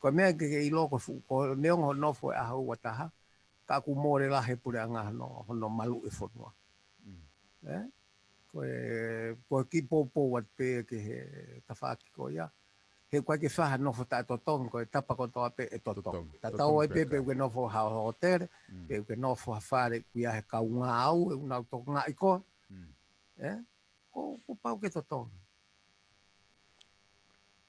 Ko e meʻa ke ke ʻilo ko e fuʻu, ko e neongo hoʻo nofo he ʻaho ʻe ua taha, ka ʻoku mole lahi e puleʻanga hono, hono maluʻi e fonua. Mm. Ē? Ko e, ko e kiʻi poupou atu pē ki he tafaʻaki ko ia. He ʻoku ʻikai ke fai ha nofo taʻetotongi, ko e tapa kotoa pē ʻe totongi. Totongi. Tatau Totongi ai pē pē pē ka. ʻoku ke nofo ha hotele, Mm. pe ʻoku ke nofo ha fale ʻoku ʻi ai e kau ngāue, ʻoku nau tokangaʻi koe. Mm. Ē? Ko, kuo pau ke totongi.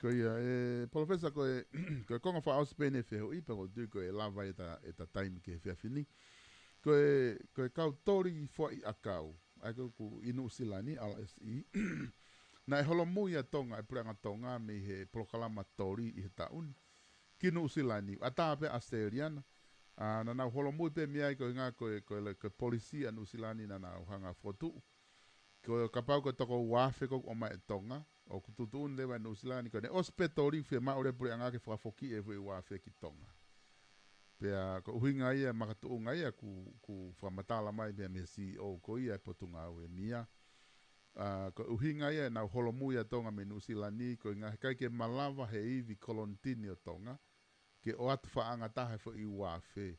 Ko ia, ʻe, Palōfesa, ko e, ko e konga fakaʻosi pē eni e fehuʻi, pea ʻoku ou tui ko e lava ʻeta, ʻeta taimi ki he efiafi ni. Ko e, ko e kau toli foʻi ʻakau, ʻa ia ko ē ʻoku ʻi Nuʻusila ni, R S E. Naʻe holomui ʻa Tonga, ʻa e puleʻanga Tonga mei he polokalama toli ʻi he taʻu ni ki Nuʻusila ni, ʻatā pē ʻAositelēlia na. ʻA, naʻa nau holomui pē mei ai koeʻuhinga ko e, ko e, ko e polisi ʻa Nuʻusila ni naʻa nau hanga ʻo fokotuʻu. Ko e kapau ko e toko ua afe ko ē ʻoku ʻomai ʻe Tonga, ʻoku tuʻutuʻuni leva ʻe Nuʻusila ni ko ʻene ʻosi pē toli, fiemaʻu leva e puleʻanga ke fakafoki e foʻi ua afe ki Tonga. Pea ko e ʻuhinga ia, makatuʻunga ia ʻoku, ʻoku fakamatala mai pē mei he C E O ko ia e Potungāue ʻe Mia. ʻA, ko e ʻuhinga ia ʻenau holomui ʻa Tonga mei Nuʻusila ni, koeʻuhinga he ʻikai ke malava he ivi kolonitini ʻo Tonga ke ʻoatu faʻaʻanga taha e foʻi ua afe,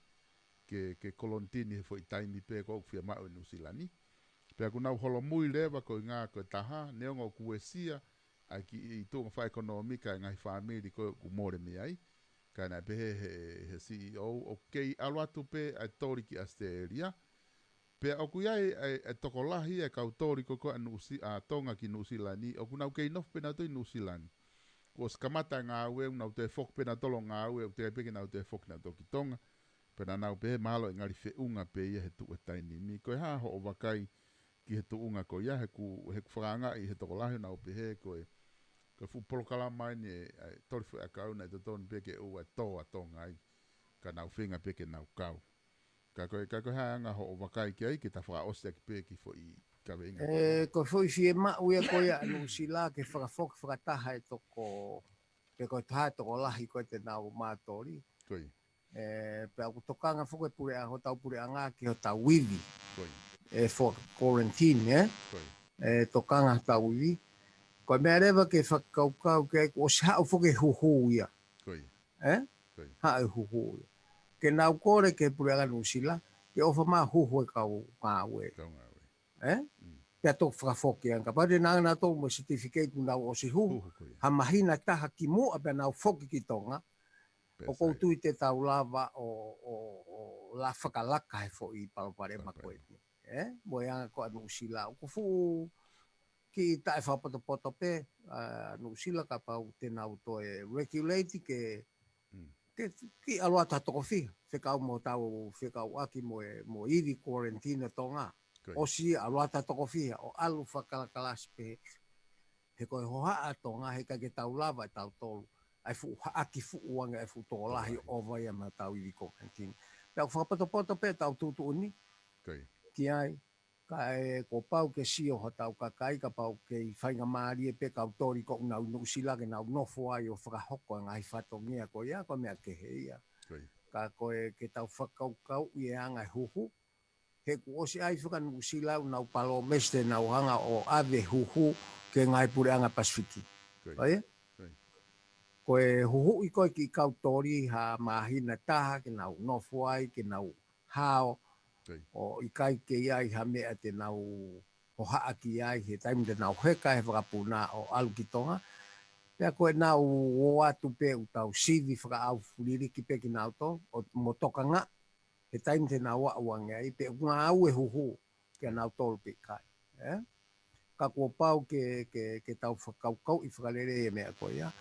ke, ke kolonitini he foʻi taimi pē ko ē ʻoku fiemaʻu ʻe Nuʻusila ni. Pea ʻoku nau holomui leva koeʻuhinga ko e taha, neongo ʻoku uesia ʻa e kiʻi tuʻunga fakaʻekonōmika e ngaahi fāmili ko ē ʻoku mole mei ai, ka naʻe pehē he, he C E O, ʻoku kei ʻalu atu pē ʻa e toli ki ʻAositelēlia. Pea ʻoku ʻi ai e, e tokolahi e kau toli ko ē ʻa Nuʻusi-, ʻa Tonga ki Nuʻusila ni, ʻoku nau kei nofo pē nautolu ʻi Nuʻusila ni. Kuo ʻosi kamata e ngāue, ʻoku nau toe foki pē nautolu ʻo ngāue, ʻoku teʻeki ai pē ke nau toe foki nautolu ki Tonga. Pea naʻa nau pehē mahalo ʻe ngali feʻunga pē ia he tuʻu e taimi ni. Ko e hā hoʻo vakai ki he tuʻunga ko ia, he ʻoku, he ʻoku fakaangaʻi he tokolahi ʻo nau pehē ko e, ko e fuʻu polokalama eni e, e toli foʻi ʻakau naʻe totonu pē ke ʻoua ʻe tō ʻa Tonga ai, ka nau feinga pē ke nau kau. Ka ko e, ka ko e hā e anga hoʻo vakai ki ai, ke ta fakaʻosi ʻaki pē kiʻi foʻi kaveinga ko ia. E, ko e foʻi fiemaʻu ia ko ia ʻa Nuʻusila ke fakafoki fakataha e toko, pe ko e taha e tokolahi ko ē te nau mātoli. Ko ia. E, pea ʻoku tokanga foki e puleʻa-, hotau puleʻanga ki hotau ivi. Ko ia. E, for quarantine, ē? Ko ia. E, tokanga hotau ivi. Ko e meʻa leva ke fakakaukau ki ai, kuo ʻosi haʻu foki e huhu ia. Ko ia. Ē? Ko ia. Haʻu e huhu ia. Ke nau kole ki he puleʻanga Nuʻusila ke ʻofa mai ʻo huhu e kau ngāue. Kau ngāue. Ē? Mm. Pea toki fakafoki ange. Kapau te nau ʻalu nautolu mo e certificate ʻoku nau ʻosi huhu. Huhu, ko ia. Ha māhina ʻe taha kimuʻa pea nau foki ki Tonga. Pea ʻoku ou sai. Tui te tau lava ʻo, ʻo, ʻo la fakalaka he foʻi palopalema. Palopalema. Ko eni. Ē? Mo e anga ko ē ʻa Nuʻusila. ʻOku fuʻu kiʻi taʻefakapotopoto pē ʻa Nuʻusila kapau te nau toe regulate ke, mm, ke kiʻi ʻalu atu ha toko fiha, fekau mo hotau fekauʻaki mo e, mo e ivi quarantine ʻo Tonga. Ko ia. ʻOsi ʻalu atu ha toko fiha, ʻo ʻalu fakakalakalasi pē he ko e hohaʻa ʻa Tonga, he ʻikai ke tau lava ʻe tautolu ʻa e fuʻu haʻaki fuʻu ange ʻa e fuʻu tokolahi. Tokolahi. ʻOku ʻova ia maʻa hotau ivi quarantine. Pea ʻoku fakapotopoto pē ʻetau tuʻutuʻuni. Ko ia. Ki ai, kae kuo pau ke sio hotau kakai, kapau kei faingamālie pē kau toli ko ē ʻoku nau ʻi Nuʻusila ke nau nofo ai ʻo fakahoko e ngaahi fatongia ko ia, ko e meʻa kehe ia. Ko ia. Ka ko e ke tau fakakaukauʻi e anga e huhu, he kuo ʻosi ʻai faka-Nuʻusila ʻenau palōmesi te nau hanga ʻo ʻave huhu ki he ngaahi puleʻanga Pasifiki. Ko ia. Ko ia. Ko ia. Ko e huhuʻi ko ē kiʻi kau toli ha māhina ʻe taha ke nau nofo ai, ke nau hao, ko ia, ʻo ʻikai ke ʻi ai ha meʻa te nau hohaʻa ki ai he taimi te nau heka he vakapuna ʻo ʻalu ki Tonga. Pea ko ʻenau ō atu pē ʻoku tau sivi fakaʻaufuliliki pē kinautolu, ʻo mo tokangaʻi he taimi te nau aʻu ange ai, pe ʻoku ngāue huhu kia nautolu pe ʻikai. Ē? Ka kuo pau ke, ke, ke tau fakakaukauʻi fakalelei e meʻa ko ia.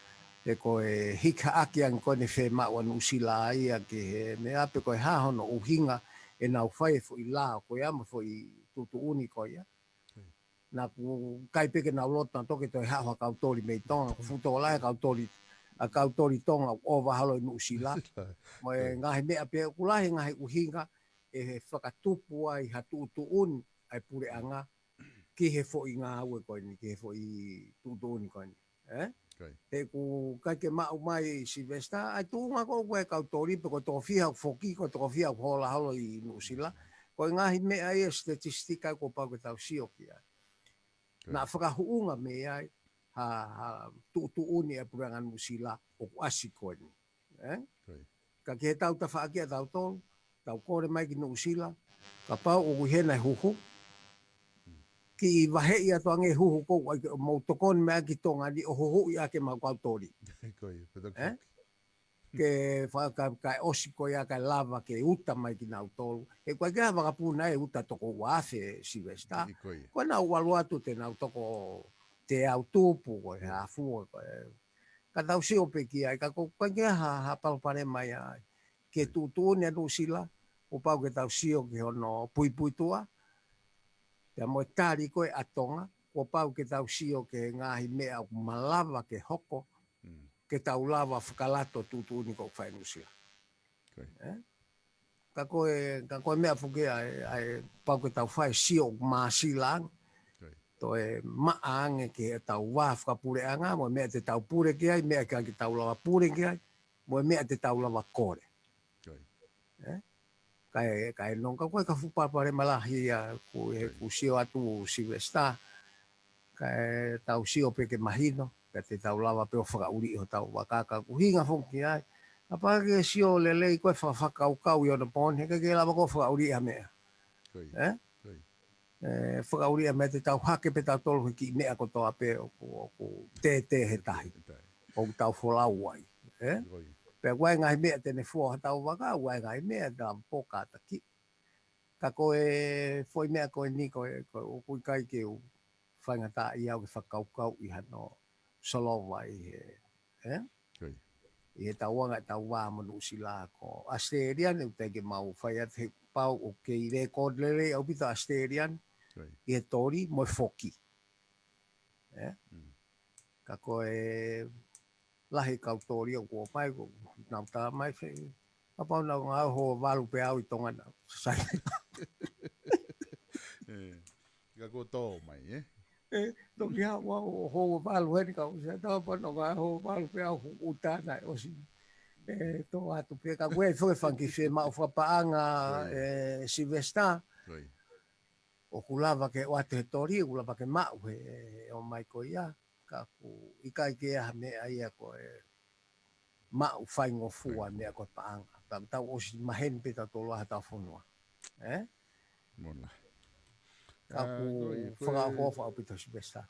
Pe ko e hiki haʻaki ange ko eni e fiemaʻu ʻa Nuʻusila ia ki he meʻa, pe ko e hā hono ʻuhinga ʻenau fai e foʻi lao ko ia mo e foʻi tuʻutuʻuni ko ia. Naʻa ʻoku ʻikai pē ke nau loto nautolu ke toe haʻu ha kau toli mei Tonga, ko e fuʻu tokolahi e kau toli, ʻa e kau toli Tonga ʻoku ʻova holo ʻi Nuʻusila. Nuʻusila. Mo e, ko ia, ngaahi meʻa pē ʻoku lahi e ngaahi ʻuhinga ʻe fakatupu ai ha tuʻutuʻuni ʻa e puleʻanga ki he foʻi ngāue ko eni, ki he foʻi tuʻutuʻuni ko eni. Ē? Ko ia. He ʻoku ʻikai ke maʻu mai Sylvester, ʻa e tuʻunga ko ē ʻoku ʻi ai e kau toli pe ko e toko fiha ʻoku foki, ko e toko fiha ʻoku hola holo ʻi Nuʻusila. Ko e ngaahi meʻa ia statistika kuo pau ke tau sio ki ai. Ko ia. Naʻa fakahuʻunga mei ai ha, ha tuʻutuʻuni ʻa e puleʻanga Nuʻusila ʻoku ʻasi ko eni. Ē? Ko ia. Ka ki he tau tafaʻaki ʻa tautolu, tau kole mai ki Nuʻusila, kapau ʻoku ʻi hena e huhu, kiʻi vaheʻi atu ange e huhu ko ē ʻoku ʻai ke mou tokoni mai ki Tonga ni ʻo huhuʻi ʻaki ʻemau kau toli. Ko ia, pea toki, ē? Ke faka-, kae ʻosi ko ia kae lava ke uta mai kinautolu. He ʻoku ʻikai ke ʻi ai ha vakapuna ʻe uta toko ua afe Sylvester. Ko ia. Ko ʻenau ʻalu atu te nau toko teau tupu ko e, mm, hā fua ko e. Ka tau sio pē ki ai, ka ko, ko e ʻikai ke ʻi ai ha, ha palopalema ia ai. Ke, mm, tuʻutuʻuni ʻa Nuʻusila, kuo pau ke tau sio ki hono puipuituʻa. Pea mo e tali ko ē ʻa Tonga, kuo pau ke tau sio ki he ngaahi meʻa ʻoku malava ke hoko, ke tau lava fakalato tuʻutuʻuni ko ē ʻoku fai ʻi Nuʻusila. Ka ko e, ka ko e meʻa foki ʻa e, ʻa e pau ke tau fai sio ʻoku māsila ange. Toe maʻa ange ki heʻetau vā fakapuleʻanga, mo e meʻa te tau pule ki ai, meʻa ʻikai ke tau lava pule ki ai, mo e meʻa te tau lava kole. Kae, kae nonga ko e ka fuʻu palopalema lahi ia ʻoku, ʻoku sio atu Sylvester. Kae tau sio pē ke mahino, pea te tau lava pē ʻo fakaʻuliʻi hotau vaka ka ʻoku hinga foki ai. Kapau ke sio lelei ko e fa-, fakakaukau ʻi onopooni, he ʻikai ke lava ko e fakaʻuliʻi ha meʻa. ʻE, fakaʻuliʻi ha meʻa te tau hake pē tautolu he kiʻi meʻa kotoa pē ʻoku, ʻoku tētē he tahi. ʻOku tau folau ai. ʻE? Pea ʻoku ʻi ai e ngaahi meʻa te ne fua hotau vaka, ʻoku ʻi ai e ngaahi meʻa te lava pē ʻo kātaki. Ka ko e foʻi meʻa ko eni ko e, ko e ʻoku ʻikai ke u faingataʻaʻia au ke fakakaukauʻi hano solova ʻi he, ʻe? ʻI he tauʻanga ʻetau vā mo Nuʻusila ko ʻAositelēlia, ne u teʻeki ke mau fai atu he pau ʻoku kei lēkooti lelei ʻaupito ʻAositelēlia ʻi he toli mo e foki. ʻE? Ka ko e lahi kau toli ʻoku ō mai, ʻoku nau tā mai fē. Kapau naʻa ku ngāue houa valu pē au ʻi Tonga naʻa ku sai. Ka ko e tō mai, ʻe? ʻE, toki haʻu au houa valu heni ka u sai tau pano ngāue houa valu pē au ʻuta naʻe ʻosi. ʻE, tō atu pē ka ko e foʻi fanga kiʻi fiemaʻu fakapaʻanga, ʻe, Sylvester. ʻOku lava ke ʻoatu he toli, ʻoku lava ke maʻu he, he ʻomai ko ia. Ka ʻoku ʻikai ke ʻi ai ha meʻa ia ko e maʻu faingofua meʻa ko e paʻanga. Tau, tau ʻosi maheni pē tautolu ʻa hotau fonua. ʻE? Ka ʻoku fakaʻofoʻofa ʻaupito Sylvester.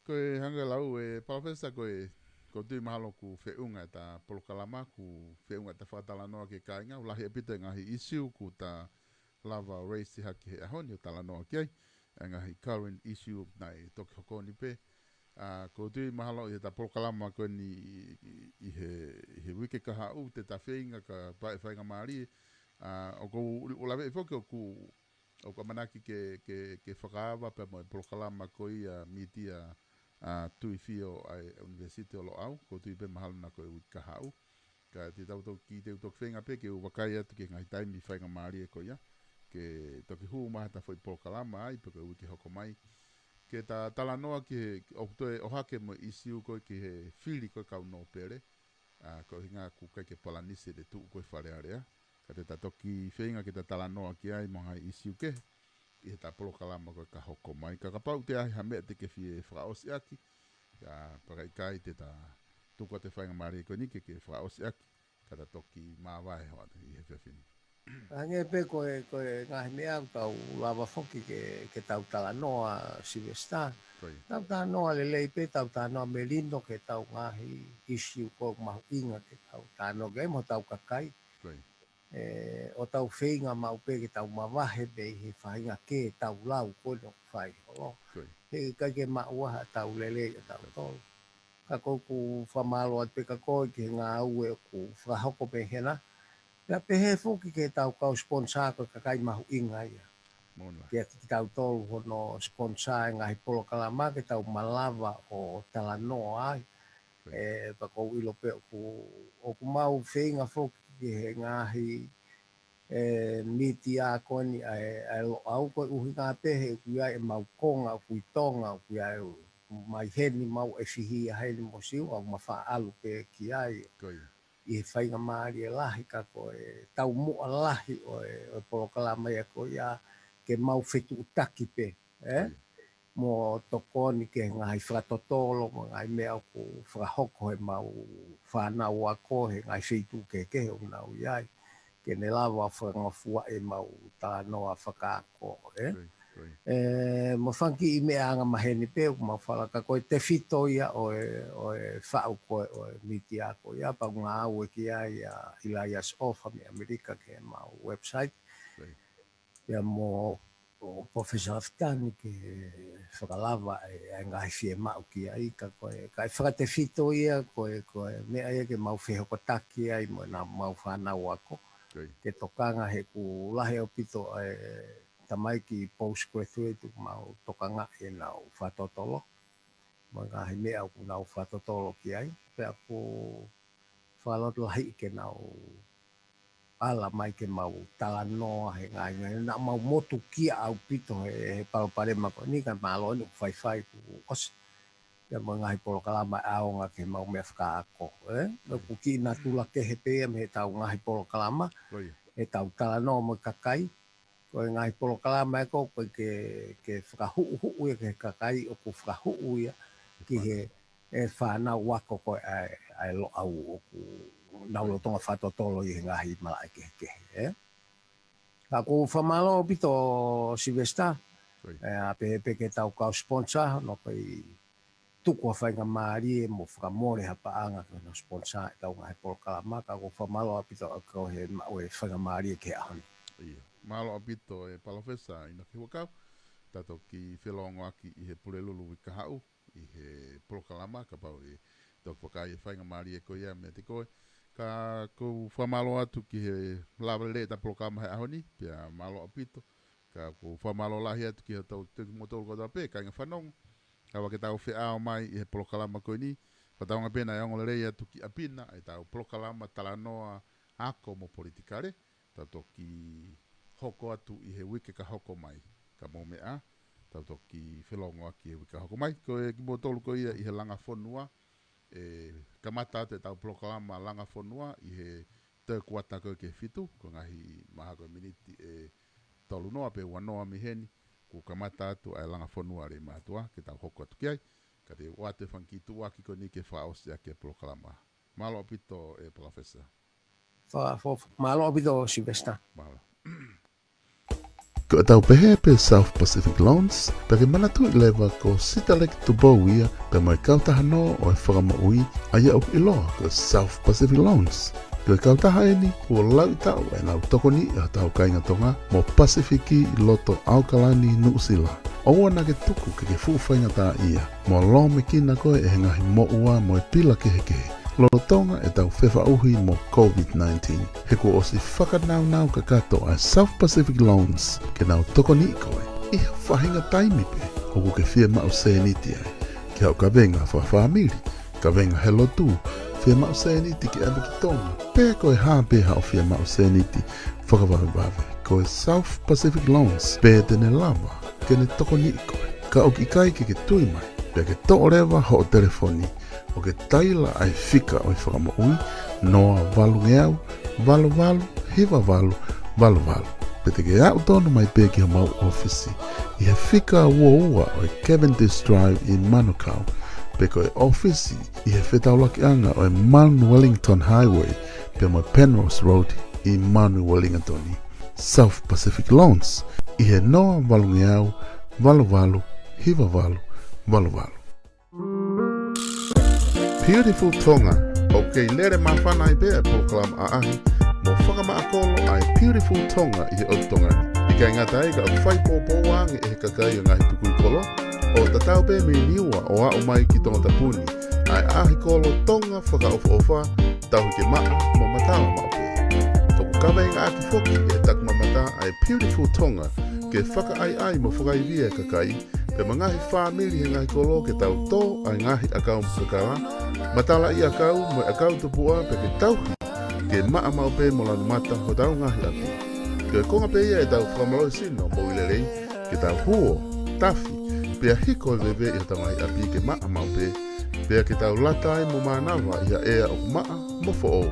Ko e hangē ko e lau ʻe Palōfesa ko e, ʻoku ou tui mahalo ʻoku feʻunga ʻeta polokalama, ʻoku feʻunga ʻeta fakatalanoa ki he kāinga, ʻoku lahi ʻaupito e ngaahi ʻīsiu ʻoku ta lava ʻo raise hake he ʻaho ni ʻo talanoa ki ai, ʻa e ngaahi current issue naʻe toki hoko ni pē. ʻA, ʻoku ou tui mahalo ʻi heʻeta polokalama ko eni ʻi, ʻi, ʻi he, ʻi he uike kahaʻu te ta feinga ke paʻi faingamālie. ʻA, ʻoku ou, ʻoku ou laveʻi foki ʻoku, ʻoku ʻamanaki ke, ke, ke fakaava pea mo e polokalama ko ia mītia, ʻa, Tuifio ʻa e ʻUnivēsiti ʻo Loʻau, ʻoku ou tui pē mahalo naʻa ko e uike kahaʻu. Ka te tau toki, te u toki feinga pē ke u vakai atu ki he ngaahi taimi faingamālie ko ia. Ke toki hū mai hata foʻi polokalama ai, pe ko e uike hoko mai. Ke ta talanoa ki he, ʻoku toe ʻohake mo e ʻīsiu ko ē ki he fili ko ē kau nōpele. ʻA, ko e ʻuhinga ʻoku ʻikai ke palanisi ʻete tuʻu ko ē Fale Alea. Ka te ta toki feinga ke ta talanoa ki ai mo e ngaahi ʻīsiu kehe ʻi heʻeta polokalama ko ē ka hoko mai. Ka kapau ʻoku ʻi ai ha meʻa te ke fie fakaʻosi ʻaki, ka pea ka ʻikai te ta tuku atu e faingamālie ko eni ke, ke fakaʻosi ʻaki, ka ta toki māvae hoʻata ʻi he efiafi ni. Hangē pē ko e, ko e ngaahi meʻa ʻoku tau lava foki ke, ke tau talanoa Sylvester. Tau talanoa lelei pē, tau talanoa melino ki heʻetau ngaahi ʻīsiu ko ē ʻoku mahuʻinga ke tau talanoa ki ai mo hotau kakai. ʻE, ʻo tau feinga maʻu pē ke tau mavahe pē ʻi he faʻahinga kē ʻetau lau ko ē ʻoku fai holo. He ʻikai ke maʻu ʻa haʻatau lelei ʻatautolu. Ka ʻoku ou fakamālō atu pē ka ko e ki he ngāue ʻoku fakahoko pē hena. Pea pehē foki ki heʻetau kau sponsor ko e kakai mahuʻinga ia. Kiate kitautolu hono sponsor e ngaahi polokalama ke tau malava ʻo talanoa ai. ʻE, pea ʻoku ou ʻilo pē ʻoku, ʻoku mau feinga foki ki he ngaahi, ʻe, mītia ko eni ʻa e, ʻa e Loʻau ko e ʻuhinga pē he ʻoku ʻi ai ʻemau konga ʻoku ʻi Tonga, ʻoku ʻi ai mai heni mau ʻe fihi ʻa heni mo Siu, ʻoku ma faʻa ʻalu pē ki ai. ʻI he faingamālie lahi ka ko e taumuʻa lahi ʻo e, ʻo e polokalama ia ko ia ke mau fetuʻutaki pē, ʻe? Mo tokoni ki he ngaahi fakatotolo, mo e ngaahi meʻa ʻoku fakahoko ʻe heʻemau fānau ako he ngaahi feituʻu kehekehe ʻoku nau ʻi ai. Ke ne lava fakangofua ʻemau talanoa fakaako, ʻe? ʻE, mo e fanga kiʻi meʻa angamaheni pē, ʻoku mau fala ka ko e tefito ia ʻo e, ʻo e faʻu ko ē, ʻo e mītia ko ia, pea ʻoku ngāue ki ai ʻa ʻIlaiasi ʻOfa mei ʻAmelika ki heʻemau website. Pea mo ʻo Professor Lafitani ke fakalava e, e ngaahi fiemaʻu ki ai, ka ko e, ka e fakatefito ia, ko e, ko e meʻa ia ke mau fehokotaki ai mo ʻenau mau fānau ako. Ke tokanga he ʻoku lahi ʻaupito e, tamaiki postgraduate ʻoku mau tokangaʻi ʻenau fakatotolo. Mo e ngaahi meʻa ʻoku nau fakatotolo ki ai. Pea ʻoku fakalotolahi ke nau ala mai ke mau talanoa he ngaahi meʻa. Naʻa mau motukia ʻaupito he, he palopalema ko eni, ka mālō eni ʻoku faifai kuo ʻosi. Pea mo e ngaahi polokalama ʻaonga ke mau meʻa fakaako, ē? ʻOku kiʻi natula kehe pē ia mei heʻetau ngaahi polokalama, ʻetau talanoa mo e kakai. Ko e ngaahi polokalama ē ko, ko e ke, ke fakahuʻuhuʻu ia ki he kakai ʻoku fakahuʻu ia ki he, e fānau ako ko ē ʻa e, ʻa e Loʻau ʻoku nau lolotonga fakatotolo ʻi he ngaahi malaʻe kehekehe, ē? Ka ʻoku ou fakamālō ʻaupito Sylvester, ʻa pē pē ke tau kau sponsor, hono ʻikai tuku ha faingamālie mo fakamole ha paʻanga ke nau sponsor ʻetau ngaahi polokalama, ka ʻoku ou fakamālō ʻaupito ʻaʻaku he maʻu e faingamālie ki he ʻaho ni. ʻIo, mālō ʻaupito e Palōfesa ʻInoke Huʻakau, tau toki felōngoaki ʻi he Pulelulu uike kahaʻu, ʻi he polokalama, kapau ʻe toki fakaʻai e faingamālie ko ia meiate koe. Ka ʻoku ou fakamālō atu ki he lava lelei ʻeta polokalama he ʻaho ni, pea mālō ʻaupito. Ka ʻoku ou fakamālō lahi atu ki hotau tokimoutolu kotoa pē, kāinga fanongo. Ka ʻoku ke tau feʻao mai ʻi he polokalama ko eni, fakatauange pē naʻe ongo lelei atu ki ʻapi na ʻetau polokalama talanoa ako mo politikale. Tau toki hoko atu ʻi he uike ka hoko mai. Ka mou meʻa, tau toki felōngoaki he uike ka hoko mai. Ko e kimoutolu ko ia ʻi he Langa Fonua, ʻe kamata atu ʻetau polokalama Langa Fonua ʻi he toe kuata ko ē ki he fitu, ko e ngaahi mahalo ko e miniti ʻe tolu noa pe ua noa mei heni, kuo kamata atu ʻa e Langa Fonua Leimātuʻa, ke tau hoko atu ki ai, ka te u ʻoatu e fanga kiʻi tuʻuaki ko eni ke fakaʻosi ʻaki e polokalama. Mālō ʻaupito e Palōfesa. Fa-, fa-, mālō ʻaupito Sylvester. Mālō. Ko ʻetau pehē pē South Pacific Loans, pea ke manatuʻi leva ko Sitaleki Tupou ia, pea mo e kautaha nō ʻo e fakamoʻui, ʻa ia ʻoku ʻiloa ko South Pacific Loans. Ko e kautaha eni, kuo lauʻi taʻu ʻenau tokoniʻi ʻa hotau kāinga Tonga mo Pasifiki ʻi loto ʻAokalani, Nuʻusila. ʻOua naʻa ke tuku ke ke fuʻu faingataʻaʻia mo lōmekina koe ʻe he ngaahi moʻua mo e pila kehekehe lolotonga ʻetau fefaʻuhi mo COVID nineteen. He kuo ʻosi fakanaunau kakato ʻa e South Pacific Loans ke nau tokoniʻi koe ʻi ha faʻahinga taimi pē ʻoku ke fiemaʻu sēniti ai, ki haʻo kavenga fakafāmili, kavenga he lotu, fiemaʻu sēniti ke ʻave ki Tonga, pe ko e hā pē haʻo fiemaʻu sēniti fakavavevave, ko e South Pacific Loans pē te ne lava ke ne tokoniʻi koe. Ka ʻoku ʻikai ke ke tui mai, pea ke toʻo leva hoʻo telefoni ʻo ke taila ʻa e fika ʻo e fakamoʻui, noa valungeau, valu valu, hiva valu, valu valu. Pe te ke aʻu tonu mai pē ki homau ʻōfisi ʻi he fika ua ua ʻo e Cavendish Drive ʻi Manukau, pe ko e ʻōfisi ʻi he fetaulakiʻanga ʻo e Mount Wellington Highway pea mo e Penrose Road ʻi Mount Wellington. South Pacific Loans ʻi he noa valungeau, valu valu, hiva valu, valu valu. Beautiful Tonga. ʻOku kei lele māfana ai pē ʻa e polokalama ʻaʻahi mo fakamaʻa kolo ʻa e Beautiful Tonga ʻi he ʻotu Tonga ni. ʻIkai ngata ai ka ʻoku fai pōpou ange ʻe he kakai ʻo e ngaahi pukuikolo ʻo tatau pē mei Niua ʻo aʻu mai ki Tongatapu ni ʻa e ʻaʻahi kolo Tonga fakaʻofoʻofa, tauhi ke maʻa mo matala maʻu pē. ʻOku kaveinga ʻaki foki ʻe he takimamata ʻa e Beautiful Tonga ke fakaʻaiʻai mo fakaivia e kakai, pea mo e ngaahi fāmili he ngaahi kolo ke tau tō ʻa e ngaahi ʻakau kakala, matalaʻiʻakau mo e ʻakau tupuʻa pea ke tauhi ke maʻa maʻu pē mo lanu mata hotau ngaahi ʻapi. Ko e konga pē ia ʻetau fakamālō sino moʻui lelei, ke tau huo, tafi, pea hiko e veve ʻi hotau ngaahi ʻapi ke maʻa maʻu pē, pea ke tau lata ai mo mānava ʻi ha ʻea ʻoku maʻa mo foʻou.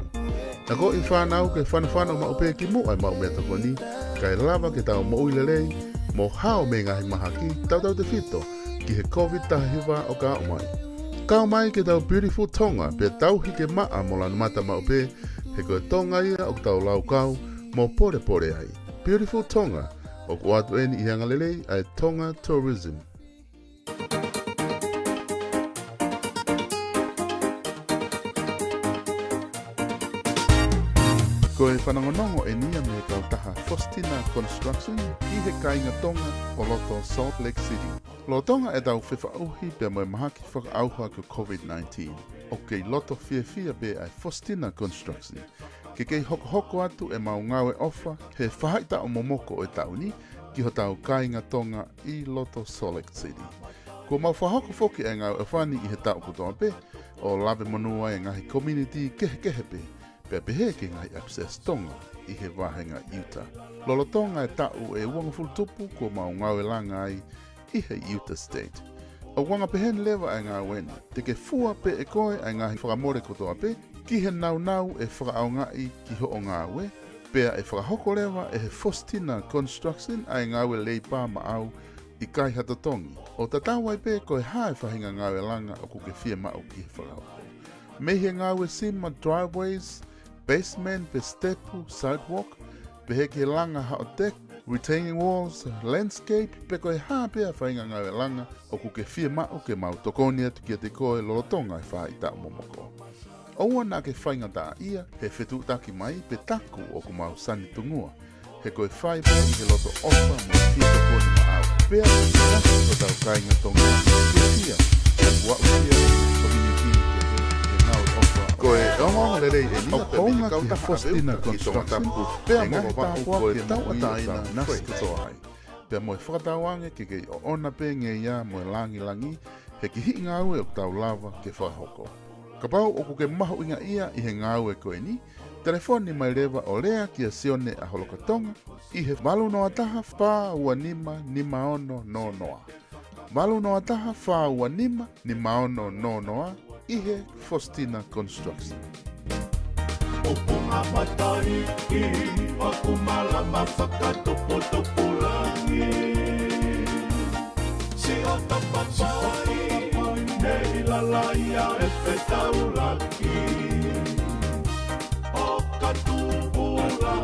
Naʻa ko e fānau ke fanofano maʻu pē ki muʻa e maʻu meʻatokoni, kae lava ke tau moʻui lelei mo hao mei he ngaahi mahaki tautautefito ki he COVID taha hiva ʻoku aʻu mai. Kau mai ki heʻetau Beautiful Tonga pea tauhi ke maʻa mo lanu mata maʻu pē, he ko e Tonga ia ʻoku tau laukau mo pōlepole ai. Beautiful Tonga, ʻoku ʻoatu eni ʻi he angalelei ʻa e Tonga Tourism. Ko e fanongonongo eni ia mei he kautaha Faustina Construction ki he kāinga Tonga ʻo loto Salt Lake City. Lolotonga ʻetau fefaʻuhi pea mo e mahaki fakaʻauha ko e COVID nineteen, ʻoku kei loto fiefia pē ʻa e Faustina Construction ke kei hokohoko atu ʻemau ngāue ʻofa he faʻahitaʻu momoko ʻo e taʻu ni, ki hotau kāinga Tonga ʻi loto Salt Lake City. Kuo mau fakahoko foki ʻa e ngāue ʻofa ni ʻi he taʻu kotoa pē, ʻo lave monū ai e ngaahi community kehekehe pē, pea pehē ki he ngaahi access Tonga ʻi he vāhenga Utah. Lolotonga e taʻu ʻe uangofulu tupu kuo mau ngāue langa ai ʻi he Utah State. ʻOku anga pehē ni leva ʻa e ngāue ni. Te ke fua pē ʻe koe ʻa e ngaahi fakamole kotoa pē ki he nāunau ʻe fakaʻaongaʻi ki hoʻo ngāue, pea ʻe fakahoko leva ʻe he Faustina Construction ʻa e ngāue leipa maʻau ʻikai ha totongi. ʻO tatau ai pē ko e hā e faʻahinga ngāue langa ʻoku ke fiemaʻu ki he fakahoko. Mei he ngāue sima, driveways, basement pe sitepu, sidewalk, pehē ki he langa haʻo deck, retaining walls, landscape, pe ko e hā pē ʻa e faʻahinga ngāue langa ʻoku ke fiemaʻu ke mau tokoni atu kiate koe lolotonga e faaʻi taʻu momoko. ʻOua naʻa ke faingataʻaʻia he fetuʻutaki mai pe taku ʻoku mau sani tungua. He ko e fai pē ʻi he loto ʻofa mo e fie tokoni maʻau. Pea ʻi he ngaahi hotau kāinga Tonga, ke fia, ʻoku aʻusia e community ke he, he ngāue ʻofa. Ko e ongoongo lelei eni ʻoku hounga ki he Faustina Construction, pea mo Vavaʻu ko e tauʻatāina nasi kotoa ai. Pea mo e fakatauange ke kei ʻoʻona pē ngeia mo e langilangi, he kihiʻi ngāue ʻoku tau lava ke fakahoko. Kapau ʻoku ke mahuʻingaʻia ʻi he ngāue ko eni, telefoni mai leva ʻo lea kia Sione ʻa Holokatonga ʻi he valu noa taha fā ua nima nima ono noa noa. Valu noa taha fā ua nima nima ono noa noa ʻi he Faustina Construction. ʻOku ʻamataiʻi ʻoku malama fakatuputupulangi. Siʻoto papai nei lalaia e fetaulaki. ʻO ka tupula